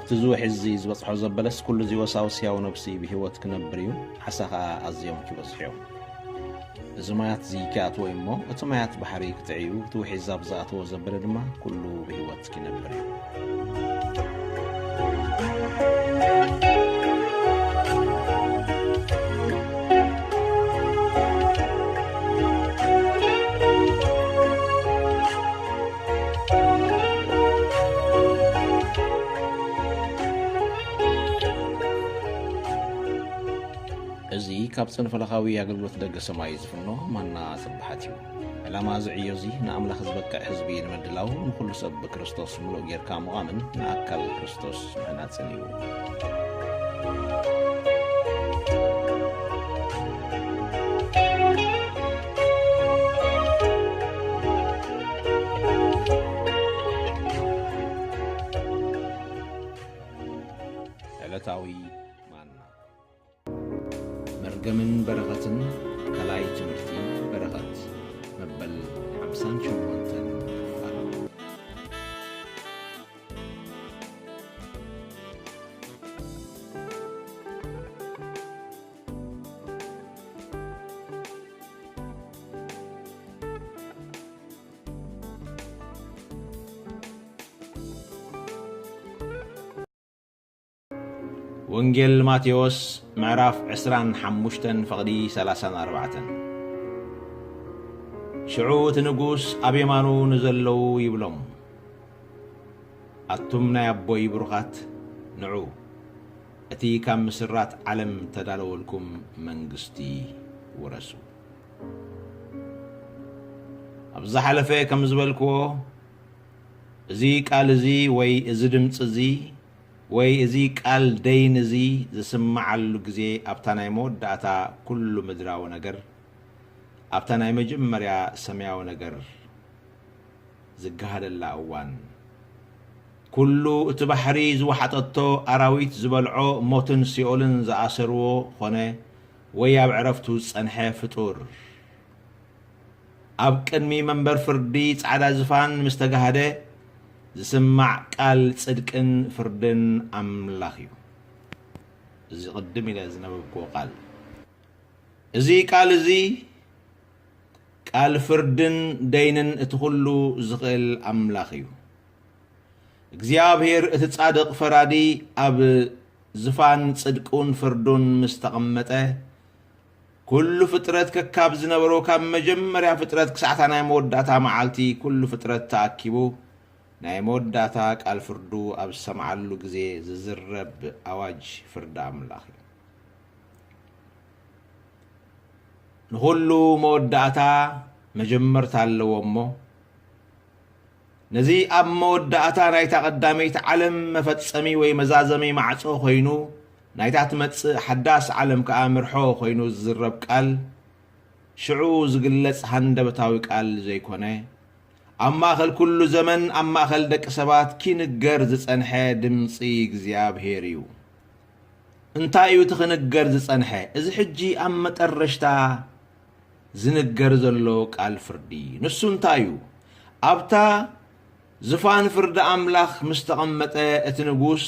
እቲ ዝውሒ እዚ ዝበጽሖ ዘበለስ፣ ኩሉ እዚ ወሳውስ ህያው ነብሲ ብህይወት ክነብር እዩ፣ ዓሳ ኸኣ ኣዝዮም ክበዝሑ እዮም። እዚ ማያት እዚ ክኣትዎ እዩ እሞ፣ እቲ ማያት ባሕሪ ክጥዕዩ፣ እቲ ውሒ እዚ ኣብ ዝኣትዎ ዘበለ ድማ ኩሉ ብህይወት ክነብር እዩ። እዚ ካብ ጽንፈለኻዊ ኣገልግሎት ደገ ሰማይ ዝፍኖ ማና ጽባሓት እዩ። ዕላማ እዚ ዕዮ እዚ ንኣምላኽ ዝበቅዕ ህዝቢ ንምድላው፣ ንኹሉ ሰብ ብክርስቶስ ምሉእ ጌርካ ምዃምን ንኣካል ክርስቶስ ምህናጽን እዩ። ዕለታዊ ማና። መርገምን በረኸትን፣ ካልኣይ ትምህርቲ በረኸት፣ መበል ሓምሳን ሸሞንተን። ወንጌል ማቴዎስ ምዕራፍ ዕስራን ሓሙሽተን፣ ፍቕዲ ሰላሳን ኣርባዕተን። ሽዑ እቲ ንጉስ ኣብ የማኑ ንዘለዉ ይብሎም፣ ኣቱም ናይ ኣቦይ ብሩኻት፣ ንዑ፣ እቲ ካብ ምስራት ዓለም ተዳለወልኩም መንግስቲ ውረሱ። ኣብ ዝሓለፈ ከም ዝበልክዎ፣ እዚ ቃል እዚ ወይ እዚ ድምጺ እዚ ወይ እዚ ቃል ደይን እዚ ዝስምዓሉ ግዜ ኣብታ ናይ መወዳእታ ኩሉ ምድራዊ ነገር፣ ኣብታ ናይ መጀመርያ ሰማያዊ ነገር ዝገሃደላ እዋን፣ ኩሉ እቲ ባሕሪ ዝወሓጠቶ፣ ኣራዊት ዝበልዖ፣ ሞትን ሲኦልን ዝኣሰርዎ ኾነ ወይ ኣብ ዕረፍቱ ዝጸንሐ ፍጡር፣ ኣብ ቅድሚ መንበር ፍርዲ ጻዕዳ ዝፋን ምስ ተጋህደ ዝስማዕ ቃል ጽድቅን ፍርድን ኣምላኽ እዩ። እዚ ቅድም ኢለ ዝነበብክዎ ቃል፣ እዚ ቃል እዚ ቃል ፍርድን ደይንን እቲ ኩሉ ዝኽእል ኣምላኽ እዩ። እግዚኣብሔር እቲ ጻድቕ ፈራዲ ኣብ ዝፋን ጽድቁን ፍርዱን ምስ ተቐመጠ፣ ኩሉ ፍጥረት ከካብ ዝነበሮ፣ ካብ መጀመርያ ፍጥረት ክሳዕታ ናይ መወዳእታ መዓልቲ፣ ኩሉ ፍጥረት ተኣኪቡ ናይ መወዳእታ ቃል ፍርዱ ኣብ ዝሰምዓሉ ግዜ ዝዝረብ ኣዋጅ ፍርዲ ኣምላኽ እዩ። ንኹሉ መወዳእታ መጀመርታ ኣለዎ እሞ፣ ነዚ ኣብ መወዳእታ ናይታ ቀዳመይቲ ዓለም መፈጸሚ ወይ መዛዘሚ ማዕጾ ኮይኑ፣ ናይታ ትመጽእ ሓዳስ ዓለም ከኣ ምርሖ ኮይኑ ዝዝረብ ቃል፣ ሽዑ ዝግለጽ ሃንደበታዊ ቃል ዘይኮነ፣ ኣብ ማእከል ኩሉ ዘመን፣ ኣብ ማእከል ደቂ ሰባት ኪንገር ዝጸንሐ ድምጺ እግዚኣብሔር እዩ። እንታይ እዩ እቲ ክንገር ዝጸንሐ? እዚ ሕጂ ኣብ መጠረሽታ ዝንገር ዘሎ ቃል ፍርዲ። ንሱ እንታይ እዩ? ኣብታ ዝፋን ፍርዲ ኣምላኽ ምስ ተቐመጠ እቲ ንጉስ፣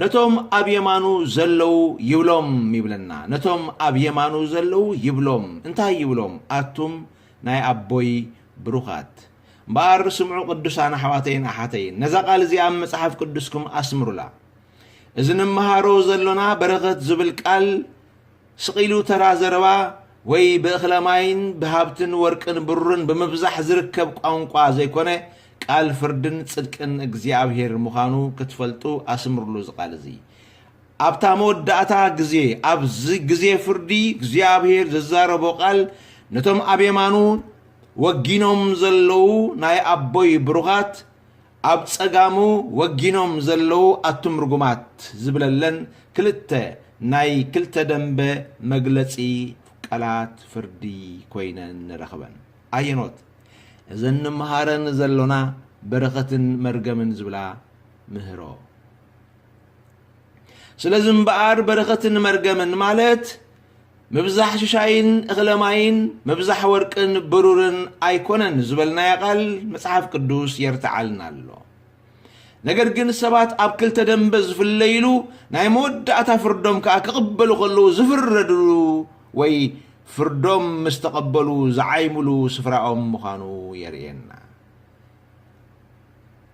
ነቶም ኣብ የማኑ ዘለዉ ይብሎም ይብለና። ነቶም ኣብ የማኑ ዘለዉ ይብሎም። እንታይ ይብሎም? ኣቱም ናይ ኣቦይ ብሩኻት። እምበኣር ስምዑ ቅዱሳን ኣሕዋተይን ኣሓተይን፣ ነዛ ቃል እዚኣ ኣብ መጽሓፍ ቅዱስኩም ኣስምሩላ። እዚ ንምሃሮ ዘሎና በረኸት ዝብል ቃል ስቕ ኢሉ ተራ ዘረባ ወይ ብእኽለ ማይን ብሃብትን ወርቅን ብሩርን ብምብዛሕ ዝርከብ ቋንቋ ዘይኮነ፣ ቃል ፍርድን ጽድቅን እግዚኣብሔር ምዃኑ ክትፈልጡ ኣስምርሉ እዚ ቃል እዚ። ኣብታ መወዳእታ ግዜ፣ ኣብዚ ግዜ ፍርዲ እግዚኣብሔር ዝዛረቦ ቃል ነቶም ኣብ የማኑ ወጊኖም ዘለዉ ናይ ኣቦይ ብሩኻት፣ ኣብ ጸጋሙ ወጊኖም ዘለዉ ኣቱም ርጉማት ዝብለለን ክልተ ናይ ክልተ ደንበ መግለጺ ቃላት ፍርዲ ኮይነን ንረኽበን። ኣየኖት? እዘን ንምሃረን ዘሎና በረኸትን መርገምን ዝብላ ምህሮ። ስለዚ እምበኣር በረኸትን መርገምን ማለት ምብዛሕ ሽሻይን እኽለ ማይን ምብዛሕ ወርቅን ብሩርን ኣይኮነን ዝበልናዮ ቃል መጽሓፍ ቅዱስ የርትዓልና ኣሎ። ነገር ግን ሰባት ኣብ ክልተ ደንበ ዝፍለይሉ፣ ናይ መወዳእታ ፍርዶም ከኣ ክቕበሉ ከለዉ ዝፍረድሉ ወይ ፍርዶም ምስ ተቐበሉ ዝዓይምሉ ስፍራኦም ምዃኑ የርእየና።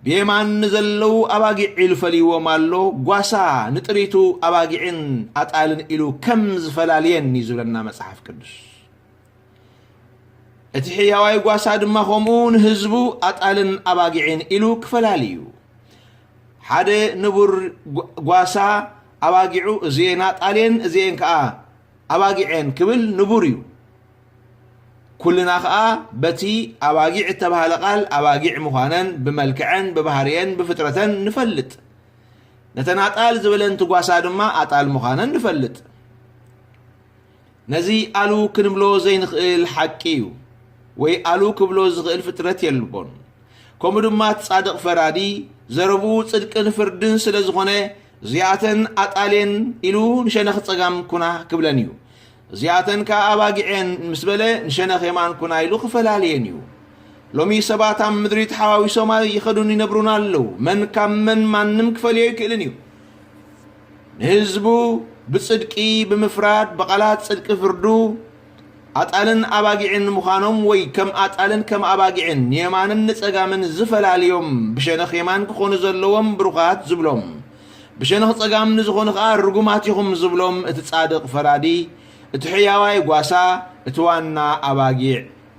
ብየማን ንዘለዉ ኣባጊዕ ኢሉ ፈልይዎም ኣሎ። ጓሳ ንጥሪቱ ኣባጊዕን ኣጣልን ኢሉ ከም ዝፈላልየን እዩ ዝብለና መጽሓፍ ቅዱስ። እቲ ሕያዋይ ጓሳ ድማ ከምኡ ንህዝቡ ኣጣልን ኣባጊዕን ኢሉ ክፈላሊ እዩ። ሓደ ንቡር ጓ-፣ ጓሳ ኣባጊዑ እዚኤን ኣጣሌን እዚኤን ከኣ ኣባጊዔን ክብል ንቡር እዩ። ኩልና ከኣ በቲ ኣባጊዕ እተባህለ ቃል ኣባጊዕ ምዃነን ብመልክዐን ብባህሪኤን ብፍጥረተን ንፈልጥ። ነተን ኣጣል ዝበለን እቲ ጓሳ ድማ ኣጣል ምዃነን ንፈልጥ። ነዚ ኣሉ ክንብሎ ዘይንኽእል ሓቂ እዩ፣ ወይ ኣሉ ክብሎ ዝኽእል ፍጥረት የልቦን። ከምኡ ድማ እቲ ጻድቕ ፈራዲ ዘረብኡ ጽድቅን ፍርድን ስለ ዝኾነ፣ እዚኣተን ኣጣሌን ኢሉ ንሸነኽ ጸጋም ኩና ክብለን እዩ። እዚኣተን ከኣ ኣባጊዔን ምስ በለ ንሸነኽ የማን ኩና ኢሉ ክፈላልየን እዩ። ሎሚ ሰባት ኣብ ምድሪ ተሓዋዊሶም ይኸዱን ይነብሩን ኣለዉ። መን ካብ መን ማንም ክፈልዮ ኣይክእልን እዩ። ንህዝቡ ብጽድቂ ብምፍራድ ብቓላት ጽድቂ ፍርዱ ኣጣልን ኣባጊዕን ምዃኖም ወይ ከም ኣጣልን ከም ኣባጊዕን ንየማንን ንጸጋምን ዝፈላልዮም ብሸነኽ የማን ክኾኑ ዘለዎም ብሩኻት ዝብሎም፣ ብሸነኽ ጸጋም ንዝኾኑ ኸኣ ርጉማት ኢኹም ዝብሎም እቲ ጻድቕ ፈራዲ፣ እቲ ሕያዋይ ጓሳ፣ እቲ ዋና ኣባጊዕ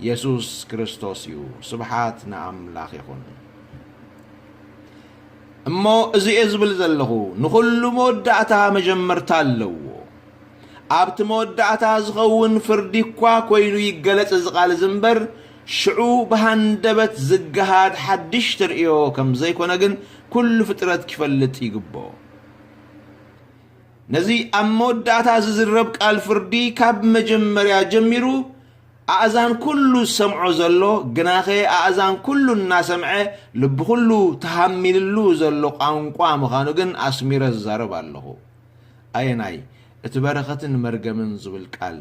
የሱስ ክርስቶስ እዩ። ስብሓት ንኣምላኽ ይኹን። እሞ እዚ እየ ዝብል ዘለኹ፣ ንኹሉ መወዳእታ መጀመርታ ኣለዎ። ኣብቲ መወዳእታ ዝኸውን ፍርዲ እኳ ኮይኑ ይገለጽ እዚ ቃል እዚ እምበር፣ ሽዑ ብሃንደበት ዝገሃድ ሓድሽ ተርእዮ ከም ዘይኮነ ግን ኩሉ ፍጥረት ክፈልጥ ይግብኦ። ነዚ ኣብ መወዳእታ ዝዝረብ ቃል ፍርዲ ካብ መጀመርያ ጀሚሩ ኣእዛን ኩሉ ዝሰምዖ ዘሎ፣ ግናኸ ኣእዛን ኩሉ እናሰምዐ ልቢ ኩሉ ተሃሚልሉ ዘሎ ቋንቋ ምዃኑ ግን ኣስሚረ ዝዛረብ ኣለኹ። ኣየናይ? እቲ በረኸትን መርገምን ዝብል ቃል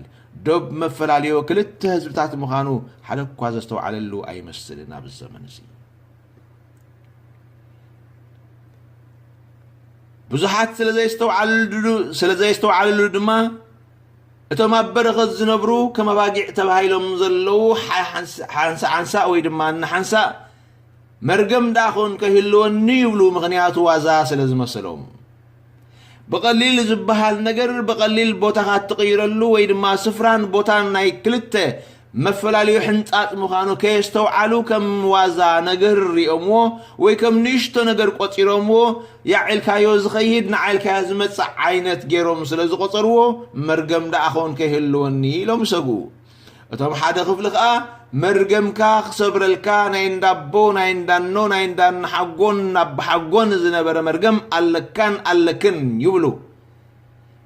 ዶብ መፈላለዮ ክልተ ህዝብታት ምዃኑ ሓደ እኳ ዘስተውዓለሉ ኣይመስልን ኣብዚ ዘመን እዚ። ብዙሓት ስለ ዘየስተውዓልሉ-፣ ስለ ዘየስተውዓልሉ ድማ እቶም ኣብ በረኸት ዝነብሩ ከም ኣባጊዕ ተባሂሎም ዘለዉ ሓ-፣ ሓንሳ-፣ ሓንሳእ ሓንሳእ ወይ ድማ እናሓንሳእ መርገም ደኣ ኾን ከይህልወኒ ይብሉ፣ ምኽንያቱ ዋዛ ስለ ዝመሰሎም። ብቐሊል ዝበሃል ነገር ብቐሊል ቦታኻ እትቕይረሉ ወይ ድማ ስፍራን ቦታን ናይ ክልተ መፈላለዩ ሕንጻጽ ምዃኑ ከየስተውዓሉ ከም ዋዛ ነገር ሪኦምዎ ወይ ከም ንእሽቶ ነገር ቆጺሮምዎ፣ ያዕ ኢልካዮ ዝኸይድ ንዓ ኢልካዮ ዝመጽእ ዓይነት ገይሮም ስለ ዝቖጸርዎ፣ መርገም ደኣ ኾን ከይህልወኒ ኢሎም ይሰግኡ። እቶም ሓደ ክፍሊ ኸኣ መርገምካ ክሰብረልካ ናይ እንዳቦ ናይ እንዳኖ ናይ እንዳንሓጎን ኣቦሓጎን ዝነበረ መርገም ኣለካን ኣለክን ይብሉ።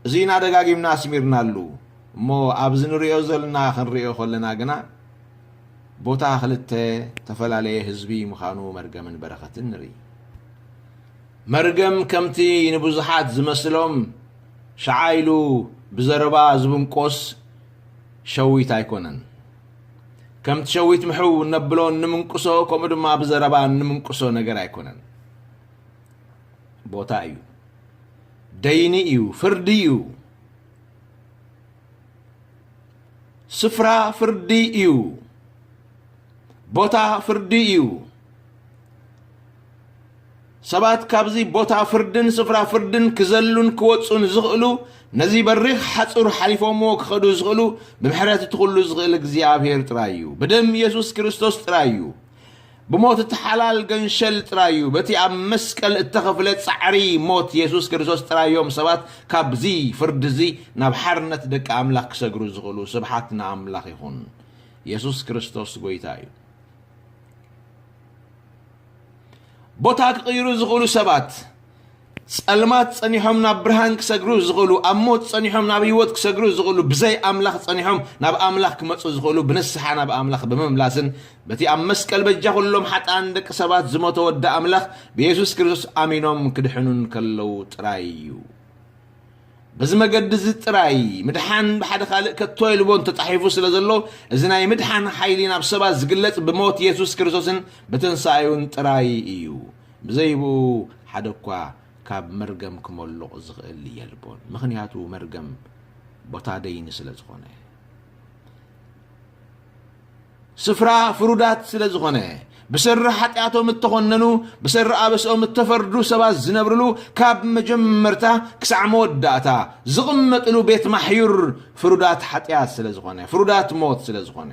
እዚ ኢና ደጋጊምና ኣስሚርናሉ። እሞ ኣብዚ ንሪኦ ዘለና ክንሪኦ ከለና ግና ቦታ ክልተ ተፈላለየ ህዝቢ ምዃኑ መርገምን በረኸትን ንርኢ። መርገም ከምቲ ንብዙሓት ዝመስሎም ሸዓ ኢሉ ብዘረባ ዝብንቆስ ሸዊት ኣይኮነን። ከምቲ ሸዊት ምሕው እነብሎ እንምንቅሶ፣ ከምኡ ድማ ብዘረባ እንምንቅሶ ነገር ኣይኮነን። ቦታ እዩ። ደይኒ እዩ፣ ፍርዲ እዩ። ስፍራ ፍርዲ እዩ። ቦታ ፍርዲ እዩ። ሰባት ካብዚ ቦታ ፍርድን ስፍራ ፍርድን ክዘሉን ክወጹን ዝኽእሉ፣ ነዚ በሪኽ ሓጹር ሓሊፎምዎ ክኸዱ ዝኽእሉ፣ ብምሕረት እቲ ኩሉ ዝኽእል እግዚኣብሔር ጥራይ እዩ። ብደም የሱስ ክርስቶስ ጥራይ እዩ። ብሞት እቲ ሓላል ገንሸል ጥራይ እዩ። በቲ ኣብ መስቀል እተኸፍለ ጻዕሪ ሞት የሱስ ክርስቶስ ጥራይ እዮም ሰባት ካብዚ ፍርዲ እዚ ናብ ሓርነት ደቂ ኣምላኽ ክሰግሩ ዝኽእሉ። ስብሓት ንኣምላኽ ይኹን። የሱስ ክርስቶስ ጐይታ እዩ። ቦታ ክቕይሩ ዝኽእሉ ሰባት፣ ጸልማት ጸኒሖም ናብ ብርሃን ክሰግሩ ዝኽእሉ፣ ኣብ ሞት ጸኒሖም ናብ ህይወት ክሰግሩ ዝኽእሉ፣ ብዘይ ኣምላኽ ጸኒሖም ናብ ኣምላኽ ክመጹ ዝኽእሉ፣ ብንስሓ ናብ ኣምላኽ ብምምላስን በቲ ኣብ መስቀል በጃ ኩሎም ሓጥኣን ደቂ ሰባት ዝሞተ ወዲ ኣምላኽ ብየሱስ ክርስቶስ ኣሚኖም ክድሕኑን ከለዉ ጥራይ እዩ። በዚ መገዲ እዚ ጥራይ ምድሓን ብሓደ ካልእ ከቶ የልቦን ተጻሒፉ ስለ ዘሎ፣ እዚ ናይ ምድሓን ሓይሊ ናብ ሰባት ዝግለጽ ብሞት የሱስ ክርስቶስን ብትንሳኤኡን ጥራይ እዩ። ብዘይ ብኡ ሓደ እኳ ካብ መርገም ክመልቕ ዝኽእል የልቦን። ምኽንያቱ መርገም ቦታ ደይኒ ስለ ዝኾነ። ስፍራ ፍሩዳት ስለ ዝኾነ፣ ብሰሪ ሓጢኣቶም እተኾነኑ፣ ብሰሪ ኣበስኦም እተፈርዱ ሰባት ዝነብርሉ፣ ካብ መጀመርታ ክሳዕ መወዳእታ ዝቕመጥሉ ቤት ማሕዩር ፍሩዳት ሓጢኣት ስለ ዝኾነ፣ ፍሩዳት ሞት ስለ ዝኾነ።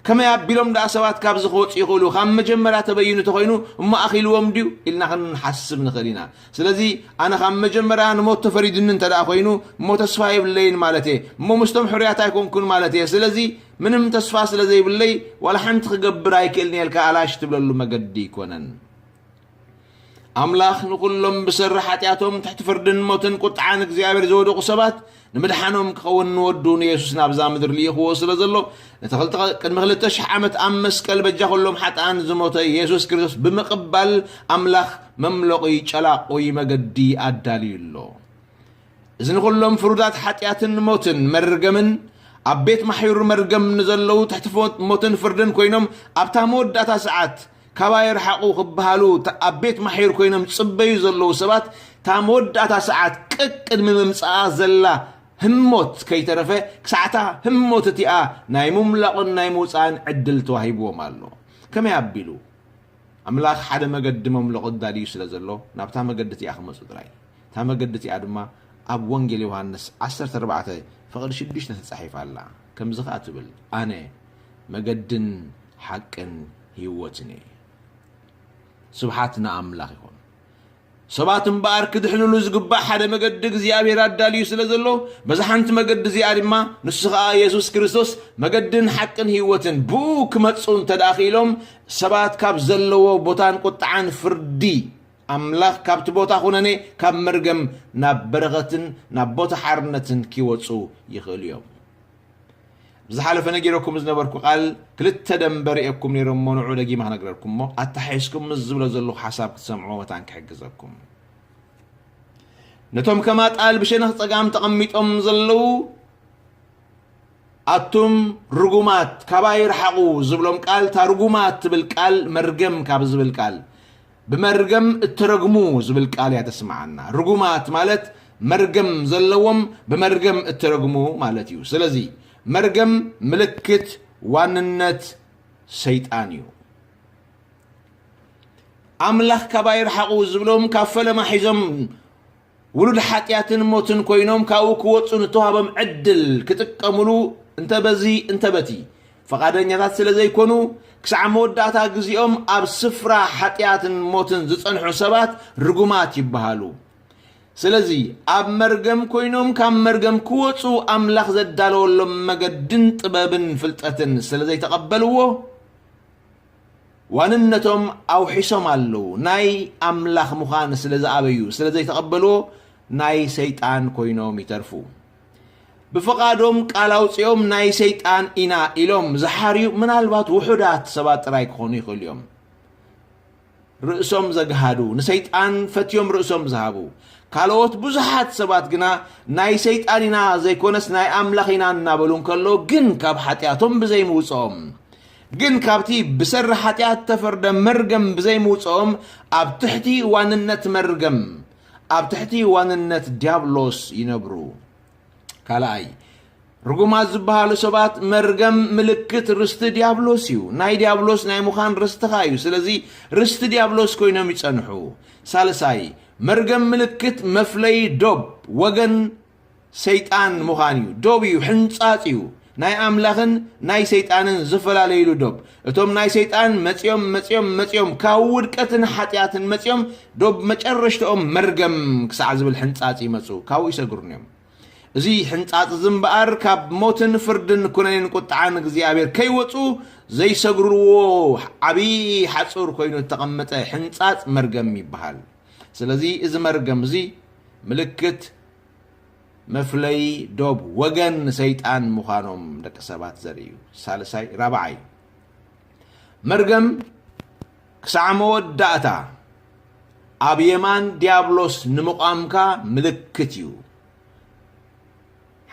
ከመይ ኣቢሎም ደኣ ሰባት ካብዚ ክወፁ ይኽእሉ? ካብ መጀመርያ ተበይኑ ተኾይኑ እሞ ኣኺልዎም ድዩ ኢልና ክንሓስብ ንኽእል ኢና። ስለዚ ኣነ ካብ መጀመርያ ንሞት ተፈሪድኒ እንተ ደኣ ኮይኑ እሞ ተስፋ የብለይን ማለት እየ። እሞ ምስቶም ሕሩያት ኣይኮንኩን ማለት እየ። ስለዚ ምንም ተስፋ ስለ ዘይብለይ ዋላ ሓንቲ ክገብር ኣይክእልን እየ ኢልካ ኣላሽ ትብለሉ መገዲ ኣይኮነን። ኣምላኽ ንኹሎም ብሰሪ ሓጢኣቶም ትሕቲ ፍርድን ሞትን ቁጥዓን እግዚኣብሔር ዝወደቑ ሰባት ንምድሓኖም ክኸውን ንወዱ ንየሱስ ናብዛ ምድሪ ልኢኽዎ ስለ ዘሎ፣ ነቲ ክልተ ቅድሚ ክልተ ሽሕ ዓመት ኣብ መስቀል በጃ ኩሎም ሓጥኣን ዝሞተ የሱስ ክርስቶስ ብምቕባል ኣምላኽ መምለቒ ጨላቑ መገዲ ኣዳልዩ ኣሎ። እዚ ንኹሎም ፍሩዳት ሓጢኣትን ሞትን መርገምን ኣብ ቤት ማሕዩር መርገም ንዘለዉ ትሕቲ ፎት ሞትን ፍርድን ኮይኖም ኣብታ መወዳእታ ሰዓት ካባይ ርሓቑ ክበሃሉ ተ-፣ ኣብ ቤት ማሕዩር ኮይኖም ጽበዩ ዘለዉ ሰባት እታ መወዳእታ ሰዓት ቀቅድሚ ምምጽኣ ዘላ ህሞት ከይተረፈ ክሳዕታ ህሞት እቲኣ ናይ ምምላቕን ናይ ምውጻእን ዕድል ተዋሂብዎም ኣሎ። ከመይ ኣቢሉ? ኣምላኽ ሓደ መገዲ መምለቑ ኣዳልዩ ስለ ዘሎ ናብታ መገዲ እቲኣ ክመጹ ጥራይ። እታ መገዲ እቲኣ ድማ ኣብ ወንጌል ዮሃንስ ዓሰርተ ኣርባዕተ ፍቕዲ ሽዱሽተ ተጻሒፋ ኣላ። ከምዚ ኸኣ ትብል፣ ኣነ መገድን ሓቅን ህይወትን እየ። ስብሓት ንኣምላኽ ይኹን። ሰባት እምበኣር ክድሕንሉ ዝግባእ ሓደ መገዲ እግዚኣብሔር ኣዳልዩ ስለ ዘሎ፣ በዛ ሓንቲ መገዲ እዚኣ ድማ ንሱ ኸኣ የሱስ ክርስቶስ መገድን ሓቅን ህይወትን ብኡ ክመጹ እንተ ደኣ ክኢሎም ሰባት ካብ ዘለዎ ቦታን ቁጥዓን ፍርዲ ኣምላኽ ካብቲ ቦታ ኩነኔ ካብ መርገም ናብ በረኸትን ናብ ቦታ ሓርነትን ክወጹ ይኽእሉ እዮም። ብዝሓለፈ ነጊረኩም ዝነበርኩ ቃል ክልተ ደንበ ርእየኩም ነይረ እሞ ንዑ ደጊማ ክነግረኩም እሞ ኣተሓሒዝኩም ምስ ዝብሎ ዘለኹ ሓሳብ ክትሰምዕዎ መታን ክሕግዘኩም። ነቶም ከማጣል ብሸነኽ ጸጋም ተቐሚጦም ዘለዉ ኣቱም ርጉማት ካባይ ርሓቑ ዝብሎም ቃል፣ እታ ርጉማት ትብል ቃል መርገም ካብ ዝብል ቃል፣ ብመርገም እተረግሙ ዝብል ቃል እያ ተስምዓና። ርጉማት ማለት መርገም ዘለዎም ብመርገም እተረግሙ ማለት እዩ። ስለዚ መርገም ምልክት ዋንነት ሰይጣን እዩ። ኣምላኽ ካባይ ርሓቑ ዝብሎም ካብ ፈለማ ሒዞም ውሉድ ሓጢኣትን ሞትን ኮይኖም ካብኡ ክወጹ ንተዋህቦም ዕድል ክጥቀምሉ እንተ በዚ እንተ በቲ ፈቓደኛታት ስለ ዘይኮኑ ክሳዕ መወዳእታ ግዜኦም ኣብ ስፍራ ሓጢኣትን ሞትን ዝጸንሑ ሰባት ርጉማት ይበሃሉ። ስለዚ ኣብ መርገም ኮይኖም ካብ መርገም ክወጹ ኣምላኽ ዘዳለወሎም መገድን ጥበብን ፍልጠትን ስለ ዘይተቐበልዎ ዋንነቶም ኣውሒሶም ኣለዉ። ናይ ኣምላኽ ምዃን ስለ ዝኣበዩ፣ ስለ ዘይተቐበልዎ ናይ ሰይጣን ኮይኖም ይተርፉ። ብፍቓዶም ቃል ኣውጺኦም ናይ ሰይጣን ኢና ኢሎም ዝሓርዩ ምናልባት ውሑዳት ሰባት ጥራይ ክኾኑ ይኽእሉ እዮም። ርእሶም ዘግሃዱ፣ ንሰይጣን ፈትዮም ርእሶም ዝሃቡ። ካልኦት ብዙሓት ሰባት ግና ናይ ሰይጣን ኢና ዘይኮነስ ናይ ኣምላኽ ኢና እናበሉ እንከሎ ግን ካብ ሓጢኣቶም ብዘይምውፅኦም ግን ካብቲ ብሰሪ ሓጢኣት ተፈርደ መርገም ብዘይምውፅኦም ኣብ ትሕቲ ዋንነት መርገም ኣብ ትሕቲ ዋንነት ዲያብሎስ ይነብሩ። ካልኣይ ርጉማት ዝበሃሉ ሰባት መርገም ምልክት ርስቲ ዲያብሎስ እዩ። ናይ ዲያብሎስ ናይ ምዃን ርስትኻ እዩ። ስለዚ ርስቲ ዲያብሎስ ኮይኖም ይጸንሑ። ሳልሳይ መርገም ምልክት መፍለይ ዶብ ወገን ሰይጣን ምዃን እዩ። ዶብ እዩ፣ ሕንጻጽ እዩ። ናይ ኣምላኽን ናይ ሰይጣንን ዝፈላለይሉ ዶብ። እቶም ናይ ሰይጣን መጺኦም መጺኦም መጺኦም ካብ ውድቀትን ሓጢኣትን መጺኦም ዶብ መጨረሽትኦም መርገም ክሳዕ ዝብል ሕንጻጽ ይመጹ። ካብኡ ይሰግሩን እዮም። እዚ ሕንጻጽ እዚ እምበኣር ካብ ሞትን ፍርድን ኩነኔን ቁጥዓን እግዚኣብሔር ከይወጹ ዘይሰግርዎ ዓብዪ ሓጹር ኮይኑ እተቐመጠ ሕንጻጽ መርገም ይበሃል። ስለዚ እዚ መርገም እዚ ምልክት መፍለዪ ዶብ ወገን ሰይጣን ምዃኖም ደቂ ሰባት ዘርኢ እዩ። ሳልሳይ ራብዓይ መርገም ክሳዕ መወዳእታ ኣብ የማን ዲያብሎስ ንምቋምካ ምልክት እዩ።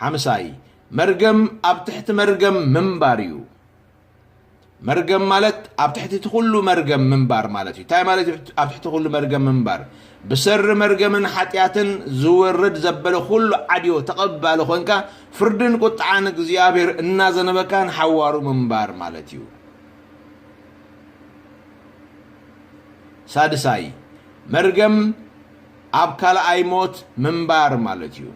ሓምሳይ፣ መርገም ኣብ ትሕቲ መርገም ምንባር እዩ። መርገም ማለት ኣብ ትሕቲ እቲ ኩሉ መርገም ምንባር ማለት እዩ። እንታይ ማለት እዩ ኣብ ትሕቲ ኩሉ መርገም ምንባር? ብሰሪ መርገምን ሓጢኣትን ዝወርድ ዘበለ ኩሉ ዓድዮ ተቐባሊ ኮንካ ፍርድን ቁጥዓን እግዚኣብሔር እናዘነበካ ንሓዋሩ ምንባር ማለት እዩ። ሳድሳይ፣ መርገም ኣብ ካልኣይ ሞት ምንባር ማለት እዩ።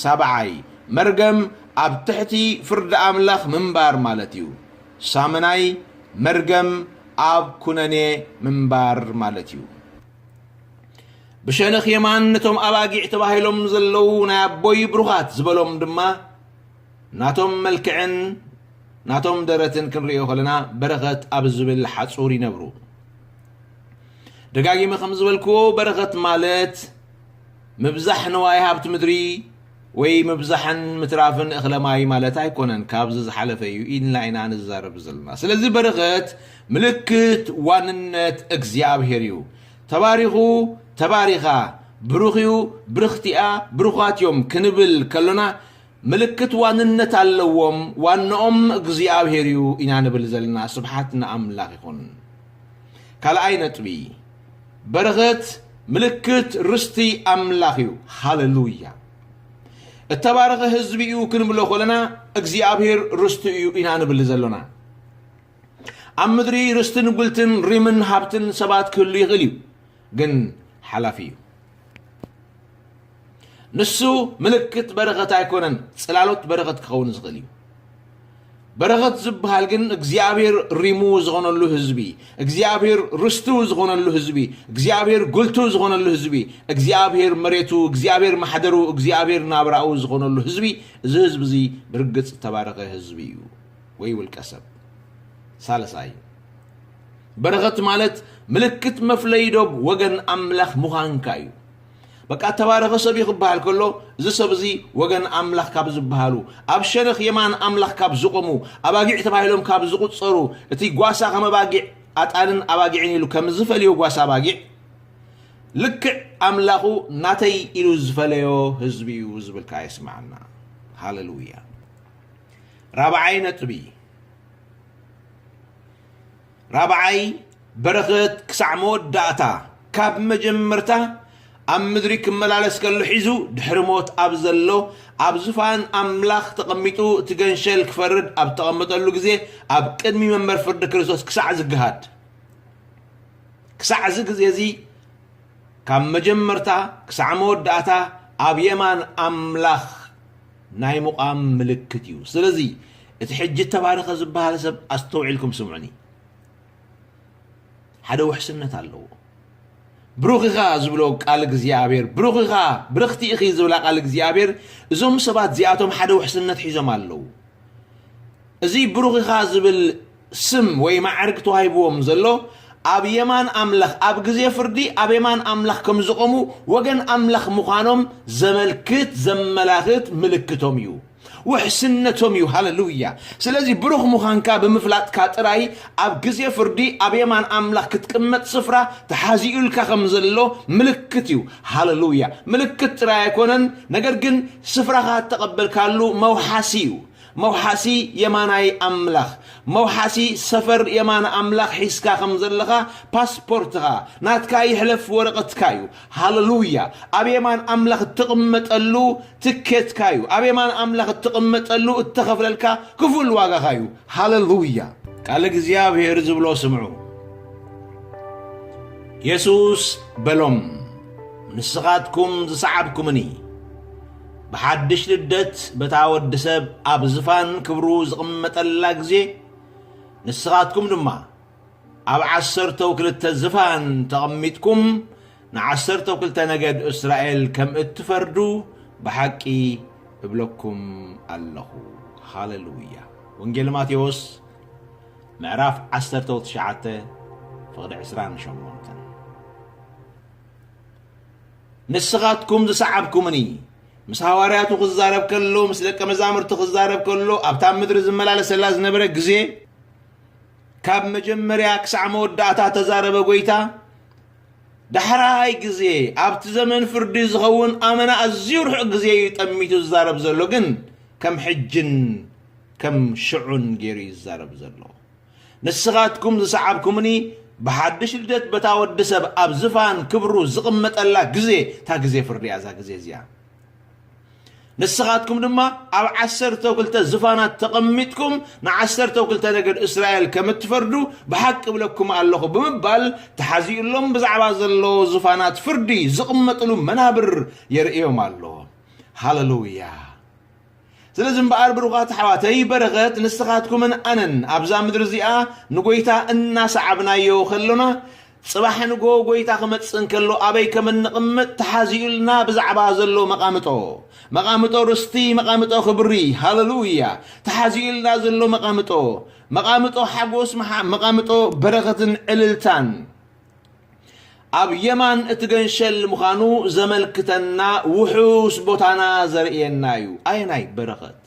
ሳብዓይ፣ መርገም ኣብ ትሕቲ ፍርዲ ኣምላኽ ምንባር ማለት እዩ። ሳምናይ፣ መርገም ኣብ ኩነኔ ምንባር ማለት እዩ። ብሸነኽ የማን ነቶም ኣባጊዕ ተባሂሎም ዘለዉ ናይ ኣቦይ ብሩኻት ዝበሎም ድማ ናቶም መልክዕን ናቶም ደረትን ክንርእዮ ከለና በረኸት ኣብ ዝብል ሓጹር ይነብሩ። ደጋጊመ ከም ዝበልክዎ በረኸት ማለት ምብዛሕ ንዋይ ሃብቲ ምድሪ ወይ ምብዛሕን ምትራፍን እኽለ ማይ ማለት ኣይኮነን። ካብዚ ዝሓለፈ እዩ ኢልና ኢና ንዛረብ ዘለና። ስለዚ በረኸት ምልክት ዋንነት እግዚኣብሔር እዩ። ተባሪኹ፣ ተባሪኻ፣ ብሩኽ እዩ፣ ብርኽቲኣ፣ ብሩኻት እዮም ክንብል ከሎና ምልክት ዋንነት ኣለዎም፣ ዋንኦም እግዚኣብሔር እዩ ኢና ንብል ዘለና። ስብሓት ንኣምላኽ ይኹን። ካልኣይ ነጥቢ፣ በረኸት ምልክት ርስቲ ኣምላኽ እዩ። ሃሌሉያ! እተባረኸ ህዝቢ እዩ ክንብሎ ከለና እግዚኣብሔር ርስቱ እዩ ኢና ንብል ዘሎና። ኣብ ምድሪ ርስትን ጉልትን ሪምን ሃብትን ሰባት ክህሉ ይኽእል እዩ፣ ግን ሓላፊ እዩ። ንሱ ምልክት በረኸት ኣይኮነን፣ ጽላሎት በረኸት ክኸውን ዝኽእል እዩ። በረኸት ዝበሃል ግን እግዚኣብሔር ሪሙ ዝኾነሉ ህዝቢ፣ እግዚኣብሔር ርስቱ ዝኾነሉ ህዝቢ፣ እግዚኣብሔር ጉልቱ ዝኾነሉ ህዝቢ፣ እግዚኣብሔር መሬቱ፣ እግዚኣብሔር ማሕደሩ፣ እግዚኣብሔር ናብራኡ ዝኾነሉ ህዝቢ፣ እዚ ህዝቢ እዚ ብርግጽ ዝተባረኸ ህዝቢ እዩ። ወይ ውልቀ ሰብ። ሳልሳይ፣ በረኸት ማለት ምልክት መፍለይ ዶብ ወገን ኣምላኽ ምዃንካ እዩ። በቃ ተባረኸ ሰብ እዩ ክበሃል ከሎ፣ እዚ ሰብ እዚ ወገን ኣምላኽ ካብ ዝበሃሉ፣ ኣብ ሸነኽ የማን ኣምላኽ ካብ ዝቆሙ፣ ኣባጊዕ ተባሂሎም ካብ ዝቑጸሩ፣ እቲ ጓሳ ከም ኣባጊዕ ኣጣልን ኣባጊዕን ኢሉ ከም ዝፈልዮ ጓሳ ኣባጊዕ፣ ልክዕ ኣምላኹ ናተይ ኢሉ ዝፈለዮ ህዝቢ እዩ ዝብል ከኣ የስምዓና። ሃሌሉያ። ራብዓይ ነጥቢ፣ ራብዓይ በረኸት ክሳዕ መወዳእታ ካብ መጀመርታ ኣብ ምድሪ ክመላለስ ከሎ ሒዙ ድሕሪ ሞት ኣብ ዘሎ ኣብ ዙፋን ኣምላኽ ተቐሚጡ እቲ ገንሸል ክፈርድ ኣብ ተቐመጠሉ ግዜ ኣብ ቅድሚ መንበር ፍርዲ ክርስቶስ ክሳዕ ዝግሃድ ክሳዕ እዚ ግዜ እዚ ካብ መጀመርታ ክሳዕ መወዳእታ ኣብ የማን ኣምላኽ ናይ ምቋም ምልክት እዩ። ስለዚ እቲ ሕጂ ተባረኸ ዝበሃል ሰብ ኣስተውዒልኩም ስምዑኒ። ሓደ ውሕስነት ኣለዎ። ብሩኽ ኢኻ ዝብሎ ቃል እግዚኣብሔር፣ ብሩኽ ኢኻ፣ ብርኽቲ ኢኺ ዝብላ ቃል እግዚኣብሔር፣ እዞም ሰባት እዚኣቶም ሓደ ውሕስነት ሒዞም ኣለዉ። እዚ ብሩኽ ኢኻ ዝብል ስም ወይ ማዕርግ ተዋሂብዎም ዘሎ ኣብ የማን ኣምላኽ ኣብ ግዜ ፍርዲ ኣብ የማን ኣምላኽ ከም ዝቖሙ ወገን ኣምላኽ ምዃኖም ዘመልክት ዘመላኽት ምልክቶም እዩ። ውሕስነቶም እዩ። ሃሌሉያ። ስለዚ ብሩኽ ምዃንካ ብምፍላጥካ ጥራይ ኣብ ግዜ ፍርዲ ኣብ የማን ኣምላኽ ክትቅመጥ ስፍራ ተሓዚኡልካ ከም ዘሎ ምልክት እዩ። ሃሌሉያ። ምልክት ጥራይ ኣይኮነን፣ ነገር ግን ስፍራኻ እተቐበልካሉ መውሓሲ እዩ። መውሓሲ የማናይ ኣምላኽ፣ መውሓሲ ሰፈር የማን ኣምላኽ ሒዝካ ከም ዘለኻ ፓስፖርትኻ፣ ናትካ ይሕለፍ ወረቐትካ እዩ። ሃሌሉያ። ኣብ የማን ኣምላኽ እትቕመጠሉ ትኬትካ እዩ። ኣብ የማን ኣምላኽ እትቕመጠሉ እተኸፍለልካ ክፉል ዋጋኻ እዩ። ሃሌሉያ። ቃል እግዚኣብሔር ዝብሎ ስምዑ። የሱስ በሎም፣ ንስኻትኩም ዝሰዓብኩምኒ፣ ብሓድሽ ልደት በታ ወዲ ሰብ ኣብ ዝፋን ክብሩ ዝቕመጠላ ግዜ፣ ንስኻትኩም ድማ ኣብ ዓሰርተው ክልተ ዝፋን ተቐሚጥኩም ንዓሰርተው ክልተ ነገድ እስራኤል ከም እትፈርዱ ብሓቂ እብለኩም ኣለኹ። ሃሌሉያ። ወንጌል ማቴዎስ ምዕራፍ ዓሰርተው ትሽዓተ ፍቕዲ ዕስራን ሸሞንተን። ንስኻትኩም ዝሰዓብኩምኒ፣ ምስ ሃዋርያቱ ክዛረብ ከሎ፣ ምስ ደቀ መዛሙርቱ ክዛረብ ከሎ፣ ኣብታ ምድሪ ዝመላለሰላ ዝነበረ ግዜ፣ ካብ መጀመርያ ክሳዕ መወዳእታ ተዛረበ ጎይታ። ዳሕራይ ግዜ ኣብቲ ዘመን ፍርዲ ዝኸውን ኣመና ኣዝዩ ርሑቕ ግዜ እዩ ጠሚቱ ዝዛረብ ዘሎ፣ ግን ከም ሕጅን ከም ሽዑን ገይሩ እዩ ዝዛረብ ዘሎ። ንስኻትኩም ዝሰዓብኩምኒ፣ ብሓድሽ ልደት በታ ወዲ ሰብ ኣብ ዝፋን ክብሩ ዝቕመጠላ ግዜ፣ እታ ግዜ ፍርዲ እያ እዛ ግዜ እዚኣ። ንስኻትኩም ድማ ኣብ ዓሰርተ ክልተ ዝፋናት ተቐሚጥኩም ንዓሰርተ ክልተ ነገድ እስራኤል ከም እትፈርዱ ብሓቂ እብለኩም ኣለኹ ብምባል ተሓዚኡሎም ብዛዕባ ዘሎ ዝፋናት ፍርዲ ዝቕመጥሉ መናብር የርእዮም ኣሎ። ሃለሉያ! ስለዚ እምበኣር ብሩኻት ኣሕዋተይ በረኸት ንስኻትኩምን ኣነን ኣብዛ ምድሪ እዚኣ ንጎይታ እናሰዓብናዮ ከሎና ጽባሕ ንጎ ጎይታ ክመጽእ እንከሎ ኣበይ ከም እንቕምጥ ተሓዚኡልና ብዛዕባ ዘሎ መቓምጦ፣ መቓምጦ ርስቲ፣ መቓምጦ ክብሪ፣ ሃለሉያ፣ ተሓዚኡልና ዘሎ መቓምጦ፣ መቓምጦ ሓጎስ፣ መሓ-፣ መቓምጦ በረኸትን ዕልልታን፣ ኣብ የማን እቲ ገንሸል ምዃኑ ዘመልክተና ውሑስ ቦታና ዘርእየና እዩ። ኣየናይ በረኸት?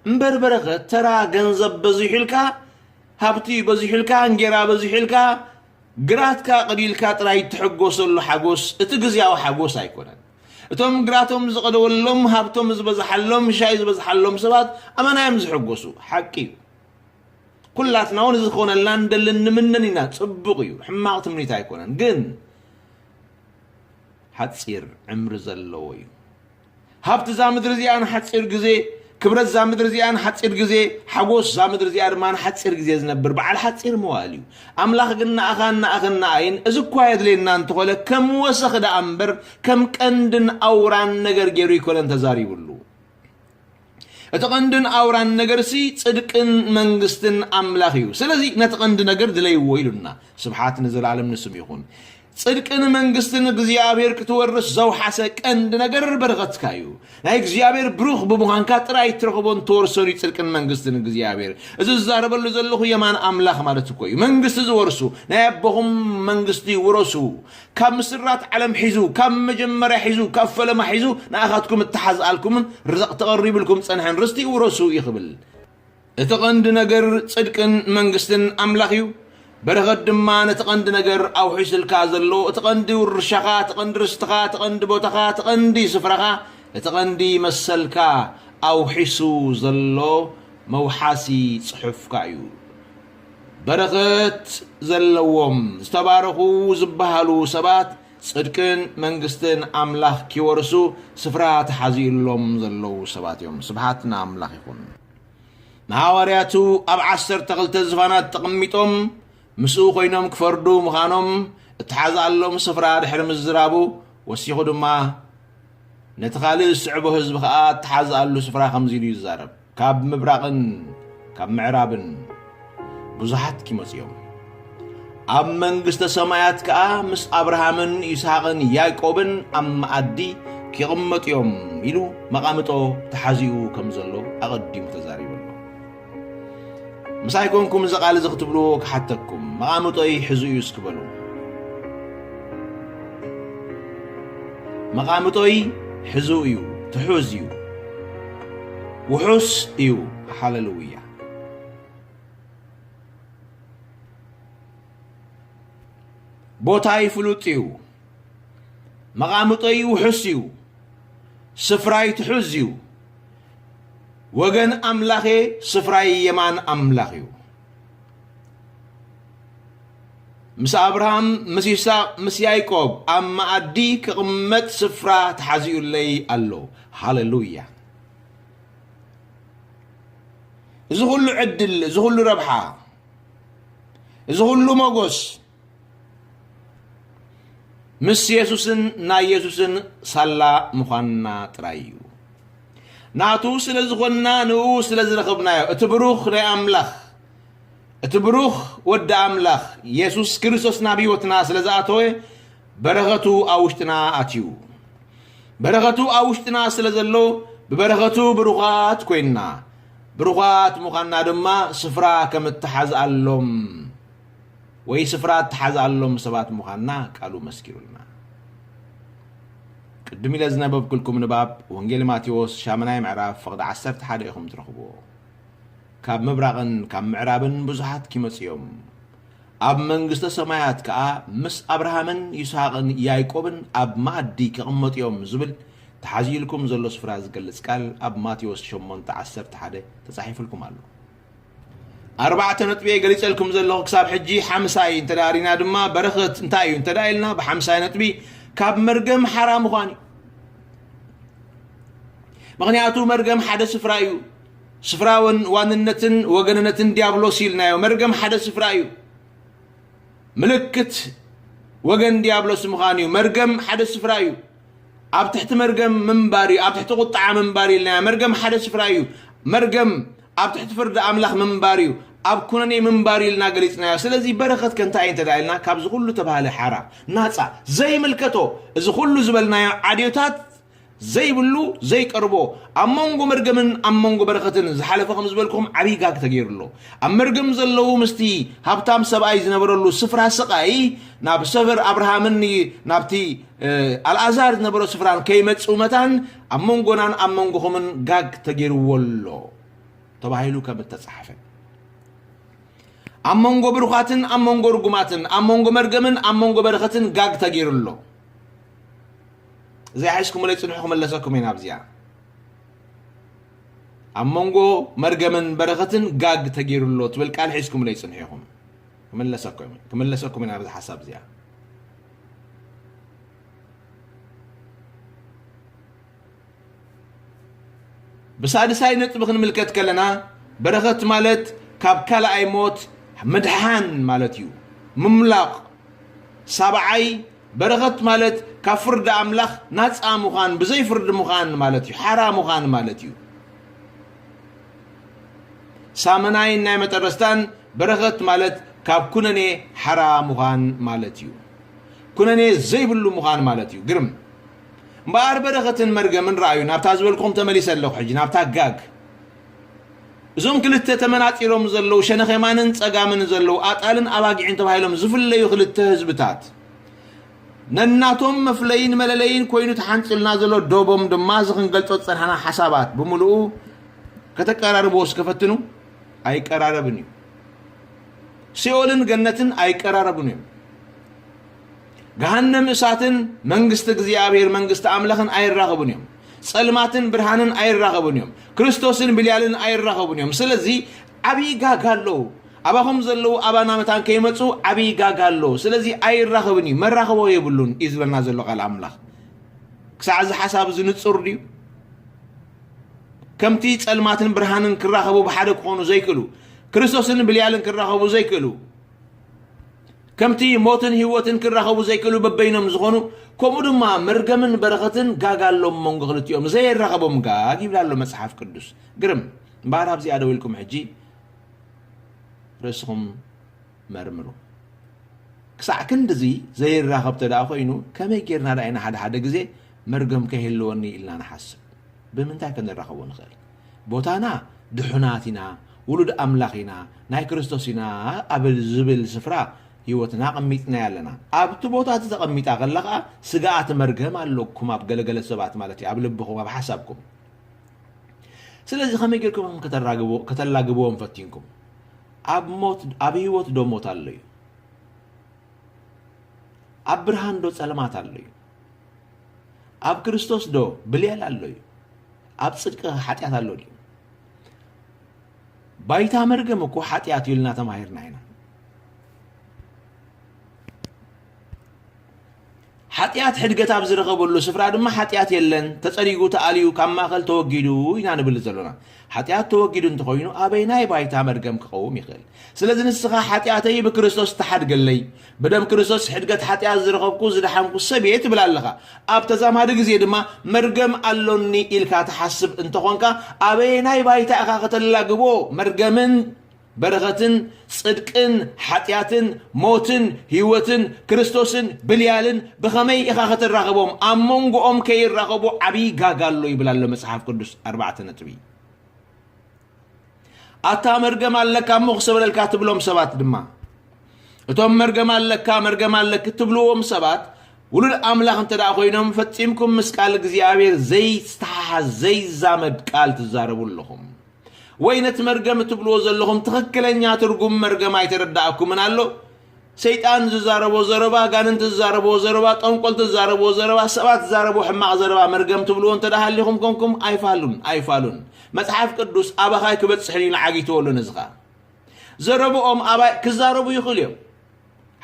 እምበር በረኸት ተራ ገንዘብ በዚሑ ኢልካ፣ ሃብቲ በዚሑ ኢልካ፣ እንጌራ በዚሑ ኢልካ፣ ግራትካ ቀዲልካ ጥራይ እትሕጎሰሉ ሓጎስ፣ እቲ ግዝያዊ ሓጎስ ኣይኮነን። እቶም ግራቶም ዝቐደወሎም፣ ሃብቶም ዝበዝሓሎም፣ ሻይ ዝበዝሓሎም ሰባት ኣመና እዮም ዝሕጎሱ። ሓቂ እዩ። ኩላትና እውን እዚ ክኾነልና እንደልን ንምነን ኢና። ጽቡቕ እዩ፣ ሕማቕ ትምኒት ኣይኮነን። ግን ሓጺር ዕምሪ ዘለዎ እዩ። ሃብቲ እዛ ምድሪ እዚኣ ንሓጺር ግዜ፣ ክብረት እዛ ምድሪ እዚኣ ንሓጺር ግዜ፣ ሓጎስ እዛ ምድሪ እዚኣ ድማ ንሓጺር ግዜ ዝነብር በዓል ሓጺር መዋእል እዩ። ኣምላኽ ግን ንኣኻን ንኣኽን ንኣይን እዚ እኳ የድልየና እንተኾነ ከም ወሰኽ ደኣ እምበር ከም ቀንድን ኣውራን ነገር ገይሩ ኣይኮነን ተዛሪብሉ። እቲ ቀንድን ኣውራን ነገርሲ ጽድቅን መንግስትን ኣምላኽ እዩ። ስለዚ ነቲ ቀንዲ ነገር ድለይዎ ኢሉና። ስብሓት ንዘለኣለም ንስም ይኹን። ጽድቅን መንግስትን እግዚኣብሔር ክትወርስ ዘውሓሰ ቀንዲ ነገር በረኸትካ እዩ። ናይ እግዚኣብሔር ብሩኽ ብምዃንካ ጥራይ ትረኽቦን ትወርሶን እዩ ጽድቅን መንግስትን እግዚኣብሔር። እዚ ዝዛረበሉ ዘለኹ የማን ኣምላኽ ማለት እኮ እዩ። መንግስቲ ዝወርሱ፣ ናይ ኣቦኹም መንግስቲ ውረሱ። ካብ ምስራት ዓለም ሒዙ፣ ካብ መጀመርያ ሒዙ፣ ካብ ፈለማ ሒዙ ንኣኻትኩም እተሓዝኣልኩምን ርዘቕ ተቐሪብልኩም ጸንሐን ርስቲ ውረሱ እዩ ክብል። እቲ ቀንዲ ነገር ጽድቅን መንግስትን ኣምላኽ እዩ። በረኸት ድማ ነቲ ቀንዲ ነገር ኣውሒስልካ ዘሎ፣ እቲ ቀንዲ ውርሻኻ፣ እቲ ቀንዲ ርስትኻ፣ እቲ ቀንዲ ቦታኻ፣ እቲ ቀንዲ ስፍራኻ፣ እቲ ቀንዲ መሰልካ ኣውሒሱ ዘሎ መውሓሲ ጽሑፍካ እዩ። በረኸት ዘለዎም ዝተባረኹ ዝበሃሉ ሰባት ጽድቅን መንግስትን ኣምላኽ ኪወርሱ ስፍራ ተሓዚኡሎም ዘለዉ ሰባት እዮም። ስብሓት ንኣምላኽ ይኹን። ንሃዋርያቱ ኣብ ዓሰርተ ክልተ ዝፋናት ተቐሚጦም ምስኡ ኮይኖም ክፈርዱ ምዃኖም እተሓዝኣሎም ስፍራ ድሕሪ ምዝራቡ፣ ወሲኹ ድማ ነቲ ካልእ ዝስዕቦ ህዝቢ ኸኣ እተሓዝኣሉ ስፍራ ከምዚ ኢሉ ይዛረብ። ካብ ምብራቕን ካብ ምዕራብን ብዙሓት ኪመጹ እዮም። ኣብ መንግስተ ሰማያት ከኣ ምስ ኣብርሃምን ይስሃቅን ያዕቆብን ኣብ መኣዲ ኪቕመጡ እዮም ኢሉ መቓምጦ ተሓዚኡ ከም ዘሎ ኣቐዲሙ ተዛሪቡ ኣሎ። ምሳይ ኮንኩም እዚ ቃል እዚ ክትብልዎ ክሓተኩም፣ መቓምጦይ ሕዙ እዩ እስኪ በሉ። መቓምጦይ ሕዙ እዩ፣ ትሑዝ እዩ፣ ውሑስ እዩ። ሃሌሉያ። ቦታይ ፍሉጥ እዩ፣ መቓምጦይ ውሑስ እዩ፣ ስፍራይ ትሑዝ እዩ። ወገን ኣምላኸ ስፍራይ የማን ኣምላኽ እዩ። ምስ ኣብርሃም፣ ምስ ይስሐቅ፣ ምስ ያዕቆብ ኣብ መኣዲ ክቕመጥ ስፍራ ተሓዚኡለይ ኣሎ። ሃሌሉያ። እዚ ኩሉ ዕድል፣ እዚ ኩሉ ረብሓ፣ እዚ ኩሉ ሞጎስ ምስ የሱስን ናይ የሱስን ሳላ ምዃንና ጥራይ እዩ። ናቱ ስለ ዝኾንና፣ ንኡ ስለ ዝረኸብናዮ፣ እቲ ብሩኽ ናይ ኣምላኽ፣ እቲ ብሩኽ ወዲ ኣምላኽ የሱስ ክርስቶስ ናብ ህይወትና ስለ ዝኣተወ፣ በረኸቱ ኣብ ውሽጥና ኣትዩ። በረኸቱ ኣብ ውሽጥና ስለ ዘሎ፣ ብበረኸቱ ብሩኻት ኮይንና፣ ብሩኻት ምዃንና ድማ ስፍራ ከም እተሓዝኣሎም ወይ ስፍራ እተሓዝኣሎም ሰባት ምዃንና ቃሉ መስኪሩልና። ቅድም ኢለ ዝነበብኩልኩም ንባብ ወንጌል ማቴዎስ ሻምናይ ምዕራፍ ፍቕዲ ዓሰርተ ሓደ ኢኹም ትረኽብዎ። ካብ ምብራቕን ካብ ምዕራብን ብዙሓት ኪመጹ እዮም። ኣብ መንግስተ ሰማያት ከኣ ምስ ኣብርሃምን ይስሐቕን ያዕቆብን ኣብ መኣዲ ክቕመጡ እዮም ዝብል ተሓዚልኩም ዘሎ ስፍራ ዝገልጽ ቃል ኣብ ማቴዎስ ሸሞንተ ዓሰርተ ሓደ ተጻሒፉልኩም ኣሎ። ኣርባዕተ ነጥቢ ገሊጸልኩም ዘለኹ ክሳብ ሕጂ ሓምሳይ እንተ ደኣ ሪና ድማ በረኸት እንታይ እዩ እንተ ደኣ ኢልና ብሓምሳይ ነጥቢ ካብ መርገም ሓራ ምዃን እዩ። ምኽንያቱ መርገም ሓደ ስፍራ እዩ። ስፍራ ወን-፣ ዋንነትን ወገንነትን ዲያብሎስ ኢልናዮ። መርገም ሓደ ስፍራ እዩ። ምልክት ወገን ዲያብሎስ ምዃን እዩ። መርገም ሓደ ስፍራ እዩ። ኣብ ትሕቲ መርገም ምንባር እዩ። ኣብ ትሕቲ ቁጥዓ ምንባር ኢልናዮ። መርገም ሓደ ስፍራ እዩ። መርገም ኣብ ትሕቲ ፍርዲ ኣምላኽ ምንባር እዩ። ኣብ ኩነኔ ምንባር ኢልና ገሊጽናዮ። ስለዚ በረኸት ከ እንታይ እንተ ደኣ ኢልና ካብዚ ኩሉ ተባህለ ሓራ ናጻ ዘይምልከቶ እዚ ኩሉ ዝበልናዮ ዓድዮታት ዘይብሉ ዘይቀርቦ ኣብ መንጎ መርገምን ኣብ መንጎ በረኸትን ዝሓለፈ ከም ዝበልኩም ዓብዪ ጋግ ተገይሩ ኣሎ። ኣብ መርገም ዘለዉ ምስቲ ሃብታም ሰብኣይ ዝነበረሉ ስፍራ ስቓይ ናብ ሰፈር ኣብርሃምን ናብቲ፣ እ፣ ኣልኣዛር ዝነበሮ ስፍራን ከይመጽኡ መታን ኣብ መንጎናን ኣብ መንጎኹምን ጋግ ተገይርዎ ኣሎ ተባሂሉ ከም እተጻሕፈ። ኣብ መንጎ ብሩኻትን ኣብ መንጎ ርጉማትን፣ ኣብ መንጎ መርገምን ኣብ መንጎ በረኸትን ጋግ ተገይሩ ኣሎ። እዚኣ ሒዝኩምለይ ጽንሑ፣ ክመለሰኩም እየ ናብዚኣ። ኣብ መንጎ መርገምን በረኸትን ጋግ ተገይሩ ኣሎ ትብል ቃል ሒዝኩምለይ ጽንሑ ኢኹም። ክመለሰኩም፣ ክመለሰኩም እየ ናብዚ ሓሳብ እዚኣ። ብሳድሳይ ነጥቢ ክንምልከት ከለና፣ በረኸት ማለት ካብ ካልኣይ ሞት ምድሓን ማለት እዩ። ምምላቕ። ሳብዓይ፣ በረኸት ማለት ካብ ፍርዲ ኣምላኽ ናጻ ምዃን፣ ብዘይ ፍርዲ ምዃን ማለት እዩ። ሓራ ምዃን ማለት እዩ። ሳመናይን ናይ መጠረስታን በረኸት ማለት ካብ ኩነኔ ሓራ ምዃን ማለት እዩ። ኩነኔ ዘይብሉ ምዃን ማለት እዩ። ግርም። እምበኣር በረኸትን መርገምን ረኣዩ፣ ናብታ ዝበልኩም ተመሊሰ ኣለኹ። ሕጂ ናብታ ጋግ። እዞም ክልተ ተመናጺሮም ዘለዉ፣ ሸነኽ የማንን ጸጋምን ዘለዉ ኣጣልን ኣባጊዕን ተባሂሎም ዝፍለዩ ክልተ ህዝብታት፣ ነናቶም መፍለይን መለለይን ኮይኑ ተሓንጺልና ዘሎ ዶቦም ድማ፣ እዚ ክንገልጾ ዝጸናሕና ሓሳባት ብምሉኡ ከተቀራርብዎ እስከ ፈትኑ። ኣይቀራረብን እዩ። ሲኦልን ገነትን ኣይቀራረቡን እዮም። ገሃነም እሳትን መንግስቲ እግዚኣብሔር መንግስቲ ኣምላኽን ኣይራኸቡን እዮም። ጸልማትን ብርሃንን ኣይራኸቡን እዮም። ክርስቶስን ብልያልን ኣይራኸቡን እዮም። ስለዚ ዓብዪ ጋጋ ኣለዉ። ኣባኹም ዘለዉ ኣባና መታን ከይመጹ ዓብዪ ጋጋ ኣለዉ። ስለዚ ኣይራኸብን እዩ። መራኸቦ የብሉን እዩ ዝበልና ዘሎ ቃል ኣምላኽ። ክሳዕ እዚ ሓሳብ እዚ ንጹር ድዩ? ከምቲ ጸልማትን ብርሃንን ክራኸቡ ብሓደ ክኾኑ ዘይክእሉ፣ ክርስቶስን ብልያልን ክራኸቡ ዘይክእሉ፣ ከምቲ ሞትን ህይወትን ክራኸቡ ዘይክእሉ በበይኖም ዝኾኑ፣ ከምኡ ድማ መርገምን በረኸትን ጋግ ኣሎ ኣብ መንጎ ክልቲኦም፣ ዘየራኸቦም ጋግ ይብል ኣሎ መጽሓፍ ቅዱስ። ግርም። እምበኣር ኣብዚኣ ደው ኢልኩም ሕጂ ርእስኹም መርምሩ። ክሳዕ ክንድዚ ዘይራኸብ ተደኣ ኮይኑ፣ ከመይ ጌርና ደኣ ኢና ሓደ ሓደ ግዜ መርገም ከይህልወኒ ኢልና ንሓስብ? ብምንታይ ከ ንራኸቦ ንኽእል? ቦታና ድሑናት ኢና፣ ውሉድ ኣምላኽ ኢና፣ ናይ ክርስቶስ ኢና ኣብ ዝብል ስፍራ ህይወትና ኣቐሚጥናያ ኣለና። ኣብቲ ቦታ እቲ ተቐሚጣ ከላ ኸኣ ስግኣት መርገም ኣለኩም፣ ኣብ ገለገለ ሰባት ማለት እዩ፣ ኣብ ልብኹም፣ ኣብ ሓሳብኩም። ስለዚ ከመይ ጌርኩም ኢኹም ከተራግቡ-፣ ከተላግብዎም ፈቲንኩም? ኣብ ሞት፣ ኣብ ህይወት ዶ ሞት ኣሎ እዩ? ኣብ ብርሃን ዶ ጸልማት ኣሎ እዩ? ኣብ ክርስቶስ ዶ ብልያል ኣሎ እዩ? ኣብ ጽድቂ ሓጢኣት ኣሎ ድዩ? ባይታ መርገም እኮ ሓጢኣት እዩ ኢልና ተማሂርና ኢና። ሓጢኣት ሕድገት ኣብ ዝረኸበሉ ስፍራ ድማ ሓጢኣት የለን፣ ተጸሪጉ፣ ተኣልዩ፣ ካብ ማእከል ተወጊዱ ኢና ንብል ዘሎና። ሓጢኣት ተወጊዱ እንተኾይኑ ኣበይናይ ባይታ መርገም ክቐውም ይኽእል? ስለዚ ንስኻ ሓጢኣተይ ብክርስቶስ ተሓድገለይ፣ ብደም ክርስቶስ ሕድገት ሓጢኣት ዝረኸብኩ ዝደሓንኩ ሰብ እየ ትብል ኣለኻ። ኣብ ተዛማዲ ግዜ ድማ መርገም ኣሎኒ ኢልካ ትሓስብ እንተኾንካ ኣበየናይ ባይታ ኢኻ ከተላግቦ መርገምን በረኸትን ጽድቅን ሓጢኣትን ሞትን ህይወትን ክርስቶስን ብልያልን ብኸመይ ኢኻ ከተራኽቦም? ኣብ መንጎኦም ከይራኸቡ ዓብዪ ጋጋ ኣሎ ይብል ኣሎ መጽሓፍ ቅዱስ። ኣርባዕተ ነጥቢ። ኣታ መርገም ኣለካ እሞ ክሰብረልካ ትብሎም ሰባት ድማ፣ እቶም መርገም ኣለካ፣ መርገም ኣለኪ ትብልዎም ሰባት ውሉድ ኣምላኽ እንተ ደኣ ኮይኖም፣ ፈጺምኩም ምስ ቃል እግዚኣብሔር ዘይተሓሓዝ፣ ዘይዛመድ ቃል ትዛረቡ ኣለኹም። ወይ ነቲ መርገም እትብልዎ ዘለኹም ትኽክለኛ ትርጉም መርገም ኣይተረዳእኩምን ኣሎ፣ ሰይጣን ዝዛረቦ ዘረባ፣ ጋንንቲ ዝዛረቦ ዘረባ፣ ጠንቆልቲ ዝዛረቦ ዘረባ፣ ሰባት ዝዛረቦ ሕማቕ ዘረባ መርገም ትብልዎ እንተ ደኣ ሃሊኹም ኮንኩም ኣይፋሉን፣ ኣይፋሉን። መጽሓፍ ቅዱስ ኣባኻ ኣይክበጽሕን እዩ ንዓጊትዎ ኣሎ ነዚ ኸኣ። ዘረብኦም ኣባይ ክዛረቡ ይኽእሉ እዮም።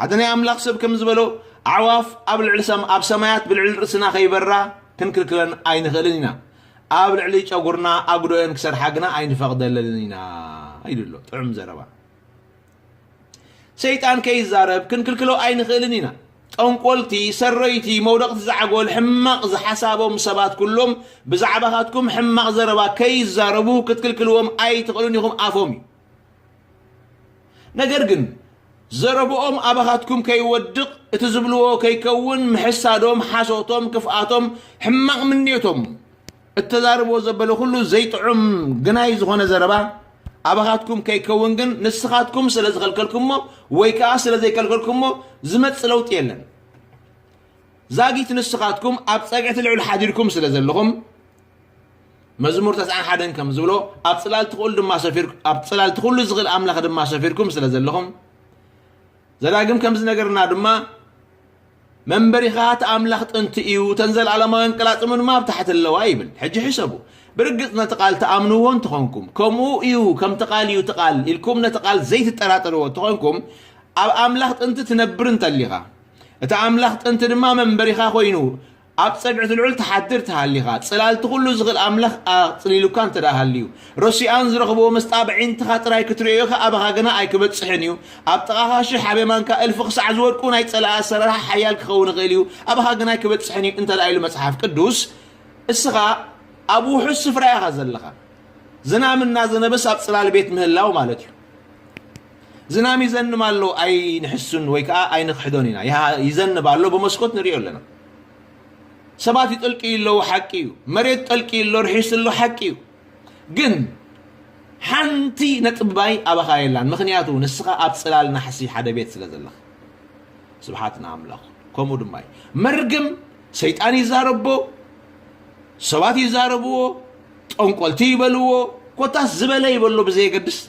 ሓደ ናይ ኣምላኽ ሰብ ከም ዝበሎ፣ ኣዕዋፍ ኣብ ልዕሊ ሰም-፣ ኣብ ሰማያት ብልዕሊ ርእስና ከይበራ ክንክልክለን ኣይንኽእልን ኢና። ኣብ ልዕሊ ጨጉርና ኣጉዶአን ክሰርሓ ግና ኣይንፈቕደለንን ኢና ኢሉ ኣሎ። ጥዑም ዘረባ። ሰይጣን ከይዛረብ ክንክልክሎ ኣይንኽእልን ኢና። ጠንቆልቲ፣ ሰረይቲ፣ መውደቕቲ ዛዕጎል፣ ሕማቕ ዝሓሳቦም ሰባት ኩሎም ብዛዕባኻትኩም ሕማቕ ዘረባ ከይዛረቡ ክትክልክልዎም ኣይትኽእሉን ኢኹም፣ ኣፎም እዩ። ነገር ግን ዘረብኦም ኣባኻትኩም ከይወድቕ፣ እቲ ዝብልዎ ከይከውን፣ ምሕሳዶም፣ ሓሶቶም፣ ክፍኣቶም፣ ሕማቕ ምንዮቶም፣ እተዛርብዎ ዘበለ ኩሉ ዘይጥዑም ግናይ ዝኾነ ዘረባ ኣባኻትኩም ከይከውን ግን ንስኻትኩም ስለ ዝኸልከልኩሞ ወይ ከኣ ስለ ዘይከልከልኩሞ ዝመጽእ ለውጢ የለን። ዛጊት ንስኻትኩም ኣብ ጸግዕቲ ልዑል ሓዲርኩም ስለ ዘለኹም፣ መዝሙር ተስዓን ሓደን ከም ዝብሎ፣ ኣብ ጽላል ትኽእሉ ድማ ሰፊር-፣ ኣብ ጽላል ትኽእሉ ዝኽእል ኣምላኽ ድማ ሰፊርኩም ስለ ዘለኹም፣ ዘዳግም ከም ዝነገርና ድማ፣ መንበሪኻ እቲ ኣምላኽ ጥንቲ እዩ፣ እተን ዘለኣለማውያን ቅላጽሙ ድማ ኣብ ታሕቲ ኣለዋ ይብል። ሕጂ ሕሰቡ፣ ብርግጽ ነቲ ቃል ትኣምንዎ እንተኾንኩም፣ ከምኡ እዩ፣ ከምቲ ቃል እዩ እቲ ቃል ኢልኩም ነቲ ቃል ዘይትጠራጠርዎ እንተኾንኩም፣ ኣብ ኣምላኽ ጥንቲ ትነብር እንተሊኻ፣ እቲ ኣምላኽ ጥንቲ ድማ መንበሪኻ ኮይኑ፣ ኣብ ጸግዒ እቲ ልዑል ትሓድር ተሃሊኻ፣ ጽላልቲ ኩሉ ዝኽእል ኣምላኽ ኣጽሊሉካ እንተ ደኣ ሃልዩ፣ ረሲኣን ዝረኽብዎ መስጣ ብዒንትኻ ጥራይ ክትርእዮ ከኣ ኣባኻ ግና ኣይክበጽሕን እዩ። ኣብ ጥቓኻ ሽሕ ኣብ የማንካ እልፊ ክሳዕ ዝወድቁ ናይ ጸላኢ ኣሰራርሓ ሓያል ክኸውን ይኽእል እዩ፣ ኣባኻ ግና ኣይክበጽሕን እዩ እንተ ደኣ ኢሉ መጽሓፍ ቅዱስ፣ እስኻ ኣብ ውሑስ ስፍራ ኢኻ ዘለኻ። ዝናም እናዘነበስ ኣብ ጽላል ቤት ምህላው ማለት እዩ። ዝናም ይዘንብ ኣሎ፣ ኣይንሕሱን ወይ ከኣ ኣይንኽሕዶን ኢና። ይሃ-፣ ይዘንብ ኣሎ፣ ብመስኮት ንሪኦ ኣለና። ሰባት ይጠልቅዩ ኣለዉ፣ ሓቂ እዩ። መሬት ጠልቅዩ ኣሎ፣ ርሒሱ ኣሎ፣ ሓቂ እዩ። ግን ሓንቲ ነጥቢ ማይ ኣባኻ የላን፣ ምኽንያቱ ንስኻ ኣብ ጽላል ናሕሲ ሓደ ቤት ስለ ዘለኻ። ስብሓት ንኣምላኽ። ከምኡ ድማ እዩ። መርገም ሰይጣን ይዛረቦ፣ ሰባት ይዛረብዎ፣ ጠንቆልቲ ይበልዎ፣ ኮታስ ዝበለ ይበሎ ብዘየገድስ።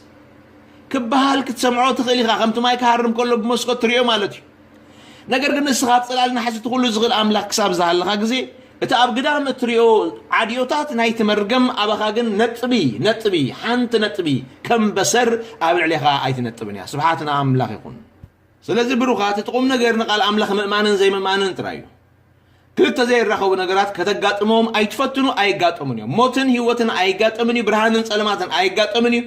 ክበሃል ክትሰምዖ ትኽእል ኢኻ፣ ከምቲ ማይ ክሃርም ከሎ ብመስኮት ትሪኦ ማለት እዩ። ነገር ግን ንስኻ ኣብ ጽላል ናሕሲ እቲ ኩሉ ዝኽእል ኣምላኽ ክሳብ ዝሃለኻ ግዜ፣ እቲ ኣብ ግዳም እትሪኦ ዓድዮታት ናይቲ መርገም ኣባኻ ግን ነጥቢ፣ ነጥቢ፣ ሓንቲ ነጥቢ ከም በሰር ኣብ ልዕሌኻ ኣይትነጥብን እያ። ስብሓት ንኣምላኽ ይኹን። ስለዚ ብሩኻት፣ እቲ ቁም ነገር ንቃል ኣምላኽ ምእማንን ዘይምእማንን ጥራይ እዩ። ክልተ ዘይራኸቡ ነገራት ከተጋጥሞም ኣይትፈትኑ፣ ኣይጋጠሙን እዮም። ሞትን ህይወትን ኣይጋጠምን እዩ፣ ብርሃንን ጸልማትን ኣይጋጠምን እዩ።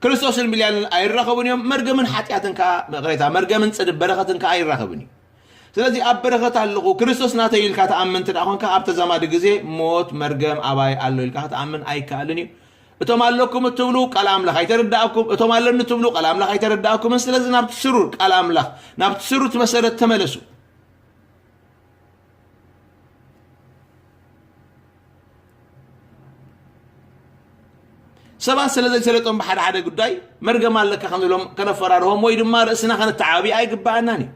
ክርስቶስን ሚልያንን ኣይራኸቡን እዮም። መርገምን ሓጢኣትን ከኣ፣ ይቕሬታ፣ መርገምን ጽድ-፣ በረኸትን ከኣ ኣይራኸብን እዩ። ስለዚ ኣብ በረኸት ኣለኹ፣ ክርስቶስ ናተይ ኢልካ ትኣምን እንተ ደኣ ኾንካ፣ ኣብ ተዛማዲ ግዜ ሞት፣ መርገም ኣባይ ኣሎ ኢልካ ክትኣምን ኣይከኣልን እዩ። እቶም ኣለኩም እትብሉ ቃል ኣምላኽ ኣይተረዳእኩም፣ እቶም ኣለኒ እትብሉ ቃል ኣምላኽ ኣይተረዳእኩምን። ስለዚ ናብቲ ስሩር ቃል ኣምላኽ፣ ናብቲ ስሩር መሰረት ተመለሱ። ሰባት ስለ ዘይሰለጦም ብሓደ ሓደ ጉዳይ መርገም ኣለካ ክንብሎም፣ ከነፈራርሆም ወይ ድማ ርእስና ከነተዓባቢ ኣይግባኣናን እዩ።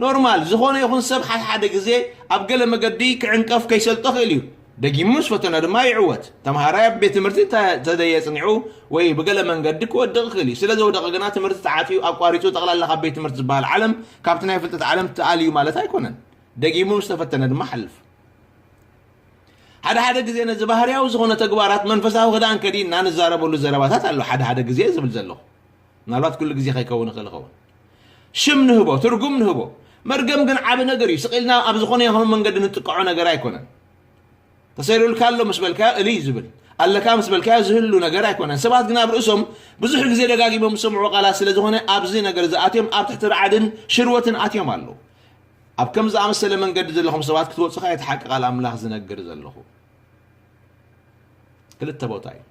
ኖርማል፣ ዝኾነ ይኹን ሰብ ሓደ ሓደ ግዜ ኣብ ገለ መገዲ ክዕንቀፍ ከይሰልጦ ክእል እዩ። ደጊሙ ምስ ፈተነ ድማ ይዕወት። ተምሃራይ ኣብ ቤት ትምህርቲ እንተ-፣ እንተደየጽኒዑ ወይ ብገለ መንገዲ ክወድቕ ክእል እዩ። ስለ ዘውደቐ ግና ትምህርቲ ተዓጽዩ፣ ኣቋሪጹ፣ ጠቕላላ ካብ ቤት ትምህርቲ ዝበሃል ዓለም፣ ካብቲ ናይ ፍልጠት ዓለም ተኣልዩ ማለት ኣይኮነን። ደጊሙ ምስ ተፈተነ ድማ ሓልፍ። ሓደ ሓደ ግዜ ነዚ ባህርያዊ ዝኾነ ተግባራት መንፈሳዊ ክዳን ከዲንና ንዛረበሉ ዘረባታት ኣሎ። ሓደ ሓደ ግዜ ዝብል ዘለኹ፣ ምናልባት ኩሉ ግዜ ከይከውን ይኽእል ይኸውን። ሽም ንህቦ፣ ትርጉም ንህቦ። መርገም ግን ዓቢ ነገር እዩ። ስቕ ኢልና ኣብ ዝኾነ ይኹን መንገዲ ንጥቀዖ ነገር ኣይኮነን። ተሰይሩልካ ኣሎ ምስ በልካዮ እልይ ዝብል፣ ኣለካ ምስ በልካዮ ዝህሉ ነገር ኣይኮነን። ሰባት ግን ኣብ ርእሶም ብዙሕ ግዜ ደጋጊሞም ዝሰምዑ ቃላት ስለ ዝኾነ ኣብዚ ነገር ዝኣትዮም ኣብ ትሕቲ ርዓድን ሽርወትን ኣትዮም ኣለዉ። ኣብ ከም ዝኣመሰለ መንገዲ ዘለኹም ሰባት ክትወጹ ከኣ እቲ ሓቂ ቃል ኣምላኽ ዝነግር ዘለኹ። ክልተ ቦታ እዩ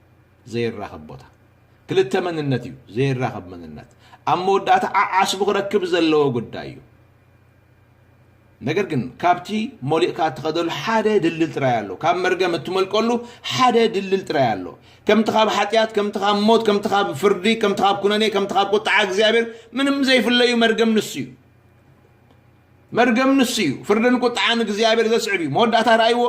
ዘይራኸብ ቦታ። ክልተ መንነት እዩ ዘይራኸብ መንነት። ኣብ መወዳእታ ዓዓስቡ ክረክብ ዘለዎ ጉዳይ እዩ። ነገር ግን ካብቲ ሞሊእካ እትኸደሉ ሓደ ድልድል ጥራይ ኣሎ። ካብ መርገም እትመልቀሉ ሓደ ድልድል ጥራይ ኣሎ። ከምቲ ካብ ሓጢኣት፣ ከምቲ ካብ ሞት፣ ከምቲ ካብ ፍርዲ፣ ከምቲ ካብ ኩነኔ፣ ከምቲ ካብ ቁጥዓ እግዚኣብሔር ምንም ዘይፍለዩ መርገም ንሱ እዩ። መርገም ንሱ እዩ። ፍርድን ቁጥዓን እግዚኣብሔር ዘስዕብ እዩ። መወዳእታ ረኣይዎ።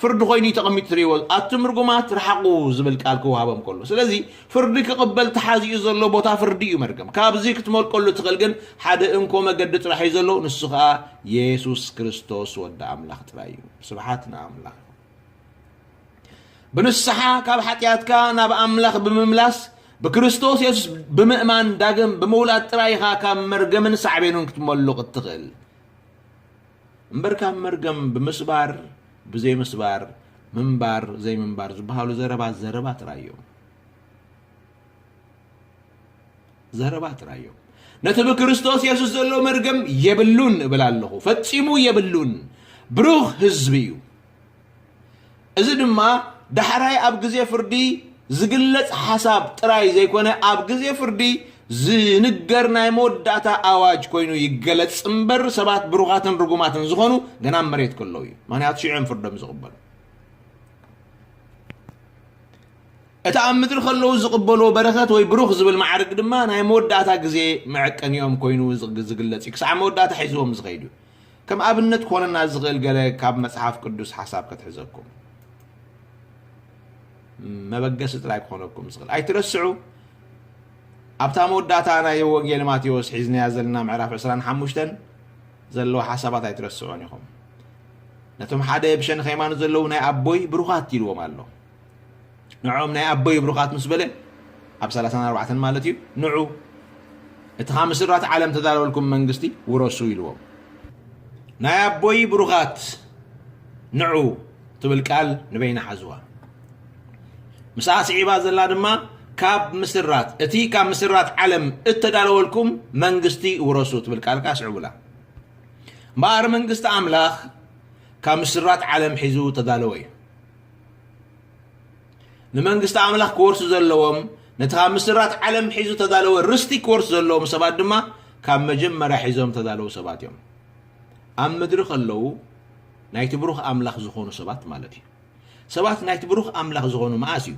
ፍርዲ ኮይኑ እዩ ተቐሚጡ ትርእይዎ። ኣቱም ርጉማት ርሓቑ ዝብል ቃል ክወሃቦም ከሎ። ስለዚ ፍርዲ ክቕበል ተሓዚኡ ዘሎ ቦታ ፍርዲ እዩ መርገም። ካብዚ ክትመልቀሉ ትኽእል ግን ሓደ እንኮ መገዲ ጥራሕ እዩ ዘሎ፣ ንሱ ኸኣ የሱስ ክርስቶስ ወዲ ኣምላኽ ጥራይ እዩ። ስብሓት ንኣምላኽ። ብንስሓ ካብ ሓጢኣትካ ናብ ኣምላኽ ብምምላስ ብክርስቶስ የሱስ ብምእማን ዳግም ብምውላድ ጥራይ ኢኻ ካብ መርገምን ሳዕቤኑን ክትመልቕ እትኽእል። እምበር ካብ መርገም ብምስባር፣ ብዘይምስባር፣ ምንባር፣ ዘይምንባር ዝበሃሉ ዘረባ ዘረባ ጥራይ እዮም። ዘረባ ጥራይ እዮም። ነቲ ብክርስቶስ የሱስ ዘሎ መርገም የብሉን እብል ኣለኹ። ፈጺሙ የብሉን። ብሩኽ ህዝቢ እዩ። እዚ ድማ ዳሕራይ ኣብ ግዜ ፍርዲ ዝግለጽ ሓሳብ ጥራይ ዘይኮነ፣ ኣብ ግዜ ፍርዲ ዝንገር ናይ መወዳእታ ኣዋጅ ኮይኑ ይገለጽ እምበር፣ ሰባት ብሩኻትን ርጉማትን ዝኾኑ ገና ኣብ መሬት ከለዉ እዩ። ምኽንያቱ ሽዑ እዮም ፍርዶም ዝቕበሉ። እቲ ኣብ ምድሪ ከለዉ ዝቕበልዎ በረኸት ወይ ብሩኽ ዝብል ማዕርግ ድማ ናይ መወዳእታ ግዜ መዐቀኒኦም ኮይኑ ዝግ-፣ ዝግለጽ እዩ። ክሳዕ መወዳእታ ሒዝዎም ዝኸይድ እዩ። ከም ኣብነት ክኾነና ዝኽእል ገለ ካብ መጽሓፍ ቅዱስ ሓሳብ ከትሕዘኩም። መበገሲ ጥራይ ክኾነኩም ዝኽእል። ኣይትረስዑ። ኣብታ መወዳእታ ናይ ወንጌል ማቴዎስ ሒዝናያ ዘለና ምዕራፍ ዕስራን ሓሙሽተን ዘለዉ ሓሳባት ኣይትረስዑን ኢኹም። ነቶም ሓደ ብሸነኽ የማኑ ዘለዉ ናይ ኣቦይ ብሩኻት ኢልዎም ኣሎ። ንዕኦም ናይ ኣቦይ ብሩኻት ምስ በለ፣ ኣብ ሰላሳን ኣርባዕተን ማለት እዩ፣ ንዑ፣ እቲ ካብ ምስራት ዓለም ተዳለወልኩም መንግስቲ ውረሱ ኢልዎም። ናይ ኣቦይ ብሩኻት ንዑ ትብል ቃል ንበይና ሓዝዋ። ምስኣ ስዒባ ዘላ ድማ ካብ ምስራት፣ እቲ ካብ ምስራት ዓለም እተዳለወልኩም መንግስቲ ውረሱ ትብል ቃል ከኣ ስዕቡላ። እምበኣር መንግስቲ ኣምላኽ ካብ ምስራት ዓለም ሒዙ ተዳለወ እዩ። ንመንግስቲ ኣምላኽ ክወርሱ ዘለዎም፣ ነቲ ካብ ምስራት ዓለም ሒዙ ተዳለወ ርስቲ ክወርሱ ዘለዎም ሰባት ድማ ካብ መጀመርያ ሒዞም ተዳለዉ ሰባት እዮም። ኣብ ምድሪ ከለዉ ናይቲ ብሩኽ ኣምላኽ ዝኾኑ ሰባት ማለት እዩ። ሰባት ናይቲ ብሩኽ ኣምላኽ ዝኾኑ መኣስ እዩ?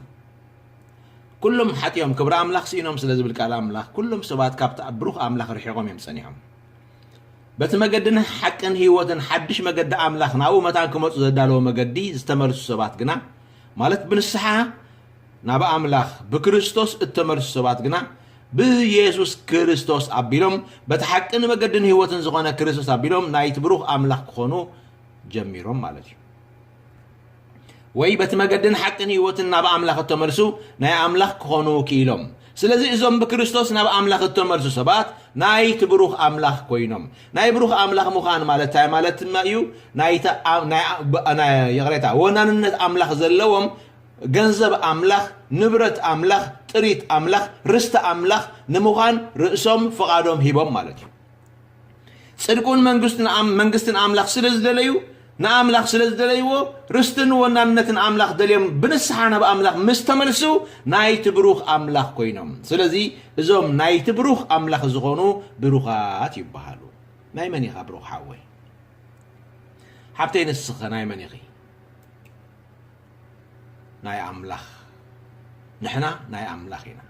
ኩሎም ሓጢኦም ክብሪ ኣምላኽ ስኢኖም ስለ ዝብል ቃል ኣምላኽ፣ ኩሎም ሰባት ካብቲ ብሩኽ ኣምላኽ ርሒቖም እዮም ጸኒሖም። በቲ መገድን ሓቅን ህይወትን ሓድሽ መገዲ ኣምላኽ ናብኡ መታን ክመጹ ዘዳለወ መገዲ ዝተመልሱ ሰባት ግና፣ ማለት ብንስሓ ናብ ኣምላኽ ብክርስቶስ እተመልሱ ሰባት ግና፣ ብየሱስ ክርስቶስ ኣቢሎም፣ በቲ ሓቅን መገድን ህይወትን ዝኾነ ክርስቶስ ኣቢሎም ናይቲ ብሩኽ ኣምላኽ ክኾኑ ጀሚሮም ማለት እዩ። ወይ በቲ መገድን ሓቅን ህይወትን ናብ ኣምላኽ እተመልሱ ናይ ኣምላኽ ክኾኑ ክኢሎም። ስለዚ እዞም ብክርስቶስ ናብ ኣምላኽ እተመልሱ ሰባት ናይቲ ብሩኽ ኣምላኽ ኮይኖም። ናይ ብሩኽ ኣምላኽ ምዃን ማለት እንታይ ማለት ድማ እዩ? ናይታ ኣ-፣ ናይ ኣ-፣ ብ-፣ ናይ፣ ይቕሬታ፣ ወናንነት ኣምላኽ ዘለዎም፣ ገንዘብ ኣምላኽ፣ ንብረት ኣምላኽ፣ ጥሪት ኣምላኽ፣ ርስቲ ኣምላኽ ንምዃን ርእሶም ፍቓዶም ሂቦም ማለት እዩ። ጽድቁን መንግስትን ኣም-፣ መንግስትን ኣምላኽ ስለ ዝደለዩ፣ ንኣምላኽ ስለ ዝደለይዎ፣ ርስትን ወናንነትን ኣምላኽ ደልዮም ብንስሓ ናብ ኣምላኽ ምስ ተመልሱ፣ ናይቲ ብሩኽ ኣምላኽ ኮይኖም። ስለዚ እዞም ናይቲ ብሩኽ ኣምላኽ ዝኾኑ ብሩኻት ይበሃሉ። ናይ መን ኢኻ ብሩኽ ሓወይ? ሓብተይ ንስኸ ናይ መን ኢኺ? ናይ ኣምላኽ። ንሕና ናይ ኣምላኽ ኢና።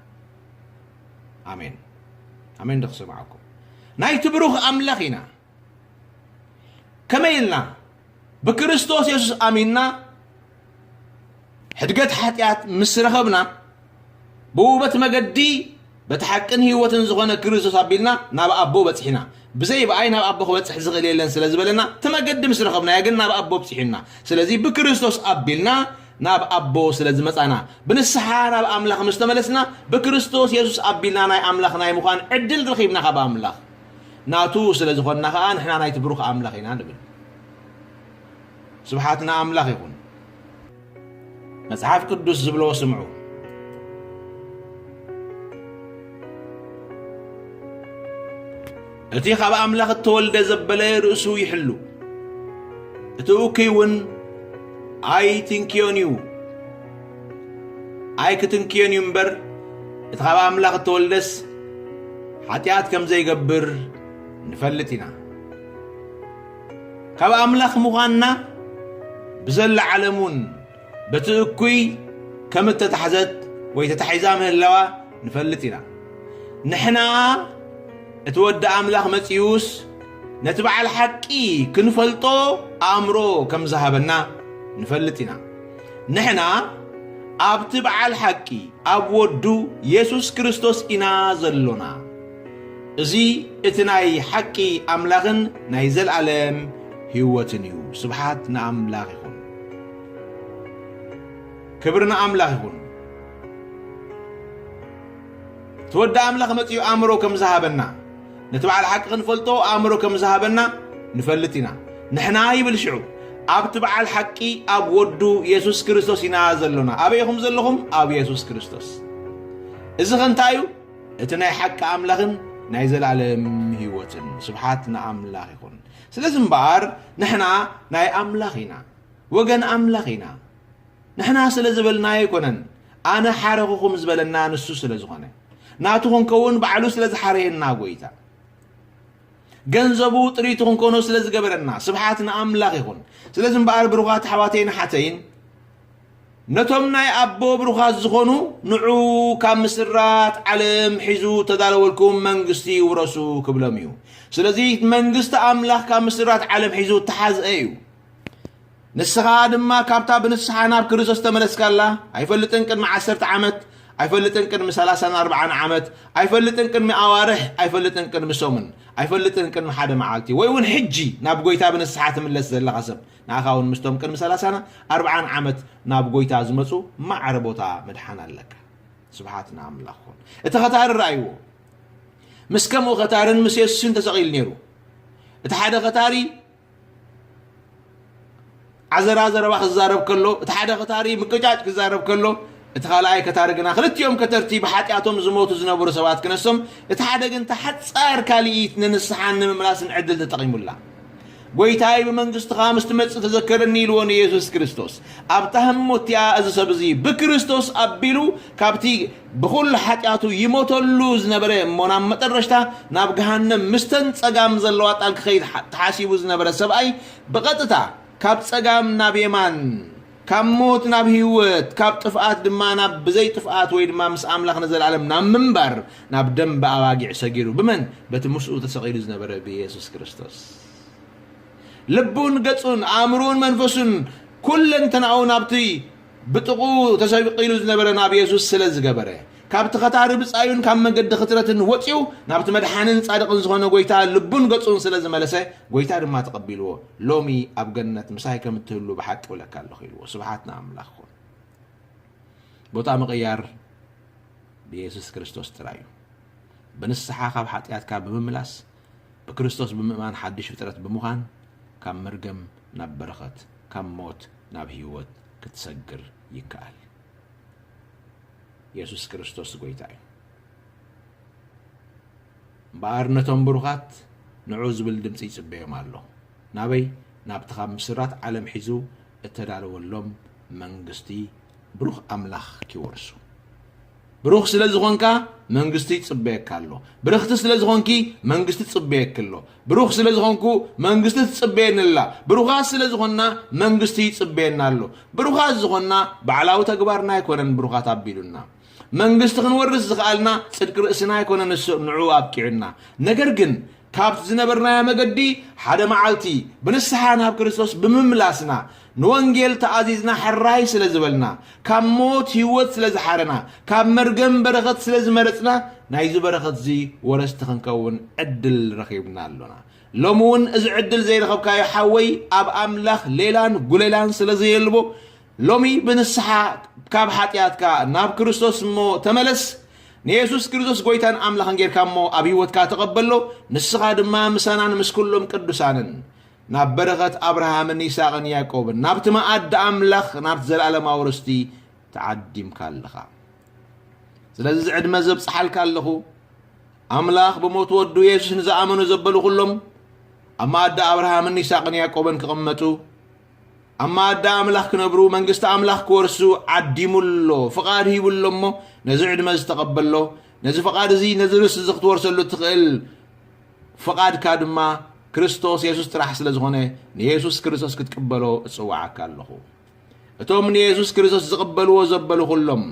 ኣሜን። ኣሜን ዶ ክስምዓኩም? ናይቲ ብሩኽ ኣምላኽ ኢና። ከመይ ኢልና? ብክርስቶስ የሱስ ኣሚንና ሕድገት ሓጢኣት ምስ ረኸብና፣ ብኡ በቲ መገዲ፣ በቲ ሓቅን ህይወትን ዝኾነ ክርስቶስ ኣቢልና ናብ ኣቦ በጺሕና። ብዘይ ብኣይ ናብ ኣቦ ክበጽሕ ዝኽእል የለን ስለ ዝበለና፣ እቲ መገዲ ምስ ረኸብናዮ ግን ናብ ኣቦ ኣብጺሑና። ስለዚ ብክርስቶስ ኣቢልና ናብ ኣቦ ስለ ዝመጻና፣ ብንስሓ ናብ ኣምላኽ ምስ ተመለስና፣ ብክርስቶስ የሱስ ኣቢልና ናይ ኣምላኽ ናይ ምዃን ዕድል ረኺብና ካብ ኣምላኽ። ናቱ ስለ ዝኾንና ኸኣ ንሕና ናይቲ ብሩኽ ኣምላኽ ኢና ንብል። ስብሓት ንኣምላኽ ይኹን። መጽሓፍ ቅዱስ ዝብሎ ስምዑ። እቲ ካብ ኣምላኽ እተወልደ ዘበለ ርእሱ ይሕሉ፣ እቲ እኩይ እውን ኣይትንክዮን እዩ። ኣይክትንክዮን እዩ እምበር፣ እቲ ካብ ኣምላኽ እተወልደስ ሓጢኣት ከም ዘይገብር ንፈልጥ ኢና። ካብ ኣምላኽ ምዃንና ብዘላ ዓለም እውን በቲ እኩይ ከም እተታሕዘት ወይ ተታሒዛ ምህላዋ ንፈልጥ ኢና። ንሕና እቲ ወዲ ኣምላኽ መጺኡስ ነቲ በዓል ሓቂ ክንፈልጦ ኣእምሮ ከም ዝሃበና፣ ንፈልጥ ኢና። ንሕና ኣብቲ በዓል ሓቂ፣ ኣብ ወዱ የሱስ ክርስቶስ ኢና ዘሎና። እዚ እቲ ናይ ሓቂ ኣምላኽን ናይ ዘለኣለም ህይወትን እዩ። ስብሓት ንኣምላኽ ይኹን። ክብሪ ንኣምላኽ ይኹን። እቲ ወዲ ኣምላኽ መጺኡ ኣእምሮ ከም ዝሃበና፣ ነቲ በዓል ሓቂ ክንፈልጦ ኣእምሮ ከም ዝሃበና ንፈልጥ ኢና። ንሕና ይብል ሽዑ፣ ኣብቲ በዓል ሓቂ ኣብ ወዱ የሱስ ክርስቶስ ኢና ዘሎና። ኣበይ ኢኹም ዘለኹም? ኣብ የሱስ ክርስቶስ። እዚ ኸ እንታይ እዩ? እቲ ናይ ሓቂ ኣምላኽን ናይ ዘለኣለም ህይወትን። ስብሓት ንኣምላኽ ይኹን። ስለዚ እምበኣር ንሕና ናይ ኣምላኽ ኢና፣ ወገን ኣምላኽ ኢና። ንሕና ስለ ዝበልና ኣይኮነን፣ ኣነ ሓረኹኹም ዝበለና ንሱ ስለ ዝኾነ፣ ናቱ ክንከውን ባዕሉ ስለ ዝሓረየና ጎይታ፣ ገንዘቡ ጥሪቱ ክንኮኖ ስለ ዝገበረና፣ ስብሓት ንኣምላኽ ይኹን። ስለዚ እምበኣር ብሩኻት ኣሕዋተይን ኣሓተይን፣ ነቶም ናይ ኣቦ ብሩኻት ዝኾኑ፣ ንዑ ካብ ምስራት ዓለም ሒዙ ተዳለወልኩም መንግስቲ ውረሱ ክብሎም እዩ። ስለዚ መንግስቲ ኣምላኽ ካብ ምስራት ዓለም ሒዙ እተሓዝአ እዩ። ንስኻ ድማ ካብታ ብንስሓ ናብ ክርስቶስ ተመለስካላ፣ ኣይፈልጥን ቅድሚ ዓሰርተ ዓመት፣ ኣይፈልጥን ቅድሚ ሰላሳን ኣርባዓን ዓመት፣ ኣይፈልጥን ቅድሚ ኣዋርሕ፣ ኣይፈልጥን ቅድሚ ሰሙን፣ ኣይፈልጥን ቅድሚ ሓደ መዓልቲ፣ ወይ እውን ሕጂ ናብ ጎይታ ብንስሓ ትምለስ ዘለኻ ሰብ፣ ንኣኻ እውን ምስቶም ቅድሚ ሰላሳን ኣርባዓን ዓመት ናብ ጎይታ ዝመጹ ማዕረ ቦታ ምድሓን ኣለካ። ስብሓት ንኣምላኽ ይኹን። እቲ ኸታሪ ረኣይዎ። ምስ ከምኡ ኸታርን ምስ የሱስን ተሰቒሉ ነይሩ። እቲ ሓደ ኸታሪ ዓዘራ ዘረባ ክዛረብ ከሎ፣ እቲ ሓደ ከታሪ ምቅጫጭ ክዛረብ ከሎ፣ እቲ ካልኣይ ከታሪ ግና ክልቲኦም ከተርቲ ብሓጢኣቶም ዝሞቱ ዝነበሩ ሰባት ክነሶም፣ እቲ ሓደ ግን ተሓጻር ካልኢት ንንስሓን ንምምላስን ዕድል ተጠቒሙላ። "ጎይታይ፣ ብመንግስትኻ ምስ ትመጽእ ተዘከረኒ" ኢልዎ ንየሱስ ክርስቶስ። ኣብታ ህሞት እቲኣ እዚ ሰብ እዚ ብክርስቶስ ኣቢሉ ካብቲ ብኹሉ ሓጢኣቱ ይሞተሉ ዝነበረ እሞ ናብ መጠረሽታ ናብ ገሃነም ምስተን ጸጋም ዘለዋ ጣል ክኸይድ ሓ-፣ ተሓሲቡ ዝነበረ ሰብኣይ ብቐጥታ ካብ ጸጋም ናብ የማን፣ ካብ ሞት ናብ ህይወት፣ ካብ ጥፍኣት ድማ ናብ ብዘይ ጥፍኣት ወይ ድማ ምስ ኣምላኽ ንዘለኣለም ናብ ምንባር ናብ ደንበ ኣባጊዕ ሰጊሩ። ብመን? በቲ ምስኡ ተሰቒሉ ዝነበረ ብየሱስ ክርስቶስ። ልቡን ገጹን ኣእምሮን መንፈሱን ኩለንተናኡ ናብቲ ብጥቑ ተሰቂሉ ዝነበረ ናብ የሱስ ስለ ዝገበረ፣ ካብቲ ኸታሪ ብጻዩን ካብ መገዲ ክትረትን ወጺኡ ናብቲ መድሓንን ጻድቕን ዝኾነ ጎይታ ልቡን ገጹን ስለ ዝመለሰ፣ ጎይታ ድማ ተቐቢልዎ። "ሎሚ ኣብ ገነት ምሳይ ከም እትህሉ ብሓቂ እብለካ ኣለኹ" ኢልዎ። ስብሓት ንኣምላኽ ይኹን። ቦታ ምቕያር ብየሱስ ክርስቶስ ጥራይ እዩ። ብንስሓ ካብ ሓጢኣትካ ብምምላስ፣ ብክርስቶስ ብምእማን ሓድሽ ፍጥረት ብምዃን፣ ካብ መርገም ናብ በረኸት፣ ካብ ሞት ናብ ህይወት ክትሰግር ይከኣል። የሱስ ክርስቶስ ጎይታ እዩ። እምበኣር ነቶም ብሩኻት ንዑ ዝብል ድምጺ ይጽበዮም ኣሎ። ናበይ? ናብቲ ካብ ምስራት ዓለም ሒዙ እተዳለወሎም መንግስቲ ብሩኽ ኣምላኽ ኪወርሱ። ብሩኽ ስለ ዝኾንካ መንግስቲ ይጽበየካ ኣሎ። ብርኽቲ ስለ ዝኾንኪ መንግስቲ ትጽበየኪ ኣሎ። ብሩኽ ስለ ዝኾንኩ መንግስቲ ትጽበየኒ ኣላ። ብሩኻት ስለ ዝኾንና መንግስቲ ይጽበየና ኣሎ። ብሩኻት ዝኾንና ባዕላዊ ተግባርና ኣይኮነን ብሩኻት ኣቢሉና። መንግስቲ ክንወርስ ዝኸኣልና ጽድቂ ርእስና ኣይኮነን እሱ ንዕኡ ኣብቂዑና። ነገር ግን ካብቲ ዝነበርናዮ መገዲ ሓደ መዓልቲ ብንስሓ ናብ ክርስቶስ ብምምላስና፣ ንወንጌል ተኣዚዝና ሕራይ ስለ ዝበልና፣ ካብ ሞት ህይወት ስለ ዝሓረና፣ ካብ መርገም በረኸት ስለ ዝመረጽና፣ ናይዚ በረኸትዚ ወረስቲ ክንከውን ዕድል ረኺብና ኣሎና። ሎሚ እውን እዚ ዕድል ዘይረኸብካዮ ሓወይ፣ ኣብ ኣምላኽ ሌላን ጉሌላን ስለ ዘየልቦ፣ ሎሚ ብንስሓ ካብ ሓጢኣትካ ናብ ክርስቶስ እሞ ተመለስ። ንየሱስ ክርስቶስ ጎይታን ኣምላኽን ጌርካ እሞ ኣብ ህይወትካ ተቐበሎ። ንስኻ ድማ ምሳናን ምስ ኩሎም ቅዱሳንን ናብ በረኸት ኣብርሃምን ይስሐቅን ያዕቆብን፣ ናብቲ መኣዲ ኣምላኽ፣ ናብቲ ዘለኣለማዊ ርስቲ ተዓዲምካ ኣለኻ። ስለዚ እዚ ዕድመ ዘብጽሓልካ ኣለኹ። ኣምላኽ ብሞት ወዱ የሱስ ንዝኣመኑ ዘበሉ ኩሎም ኣብ መኣዲ ኣብርሃምን ይስሐቅን ያዕቆብን ክቕመጡ፣ ኣብ መኣዲ ኣምላኽ ክነብሩ፣ መንግስቲ ኣምላኽ ክወርሱ ዓዲሙ ኣሎ፣ ፍቓድ ሂቡ ኣሎ እሞ፣ ነዚ ዕድመ እዚ ተቐበሎ። ነዚ ፍቓድ እዚ፣ ነዚ ርስቲ እዚ ክትወርሰሉ እትኽእል ፍቓድካ ድማ ክርስቶስ የሱስ ጥራሕ ስለ ዝኾነ፣ ንየሱስ ክርስቶስ ክትቅበሎ እጽውዓካ ኣለኹ። እቶም ንየሱስ ክርስቶስ ዝቕበልዎ ዘበሉ ኩሎም፣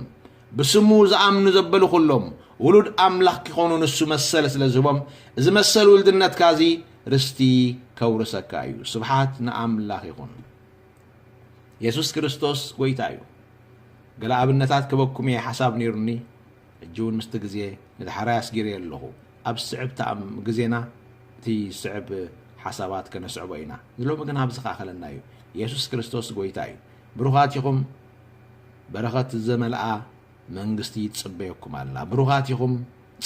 ብስሙ ዝኣምኑ ዘበሉ ኩሎም፣ ውሉድ ኣምላኽ ኪኾኑ ንሱ መሰል ስለ ዝህቦም፣ እዚ መሰል ውልድነትካ እዚ ርስቲ ከውርሰካ እዩ። ስብሓት ንኣምላኽ ይኹን። የሱስ ክርስቶስ ጐይታ እዩ። ገለ ኣብነታት ክበኩም እየ ሓሳብ ነይሩኒ፣ ሕጂ እውን ምስቲ ግዜ ንዳሕራይ ኣስጊረዮ ኣለኹ። ኣብ ዝስዕብ ተኣም-፣ ግዜና እቲ ዝስዕብ ሓሳባት ከነስዕቦ ኢና። ንሎሚ ግን ኣብዚ ከኣኸለና እዩ። የሱስ ክርስቶስ ጐይታ እዩ። ብሩኻት ኢኹም፣ በረኸት ዘመልኣ መንግስቲ ይጽበየኩም ኣላ። ብሩኻት ኢኹም፣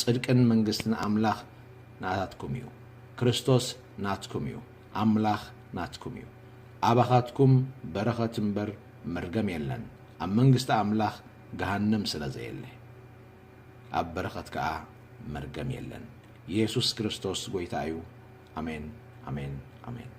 ጽድቅን መንግስትን ኣምላኽ ናታትኩም እዩ። ክርስቶስ ናትኩም እዩ። ኣምላኽ ናትኩም እዩ። ኣባኻትኩም በረኸት እምበር መርገም የለን። ኣብ መንግስቲ ኣምላኽ ገሃነም ስለ ዘየለ፣ ኣብ በረኸት ከኣ መርገም የለን። የሱስ ክርስቶስ ጐይታ እዩ። ኣሜን፣ ኣሜን፣ ኣሜን።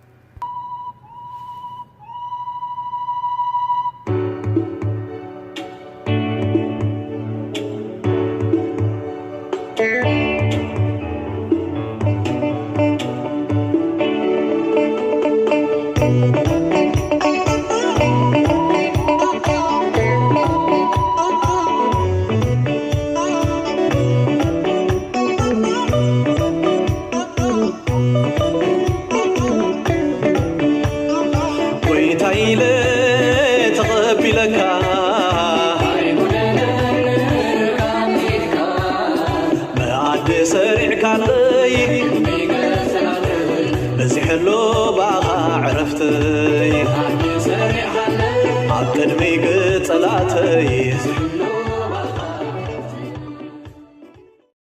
ጐይታ ኢለ ተቐቢለካ፣ መኣዲ ሰሪዕካለይ፣ በዚሐሎ ብኣኻ ዕረፍተይ። ኣብ ቅድሚ ግጸላተይ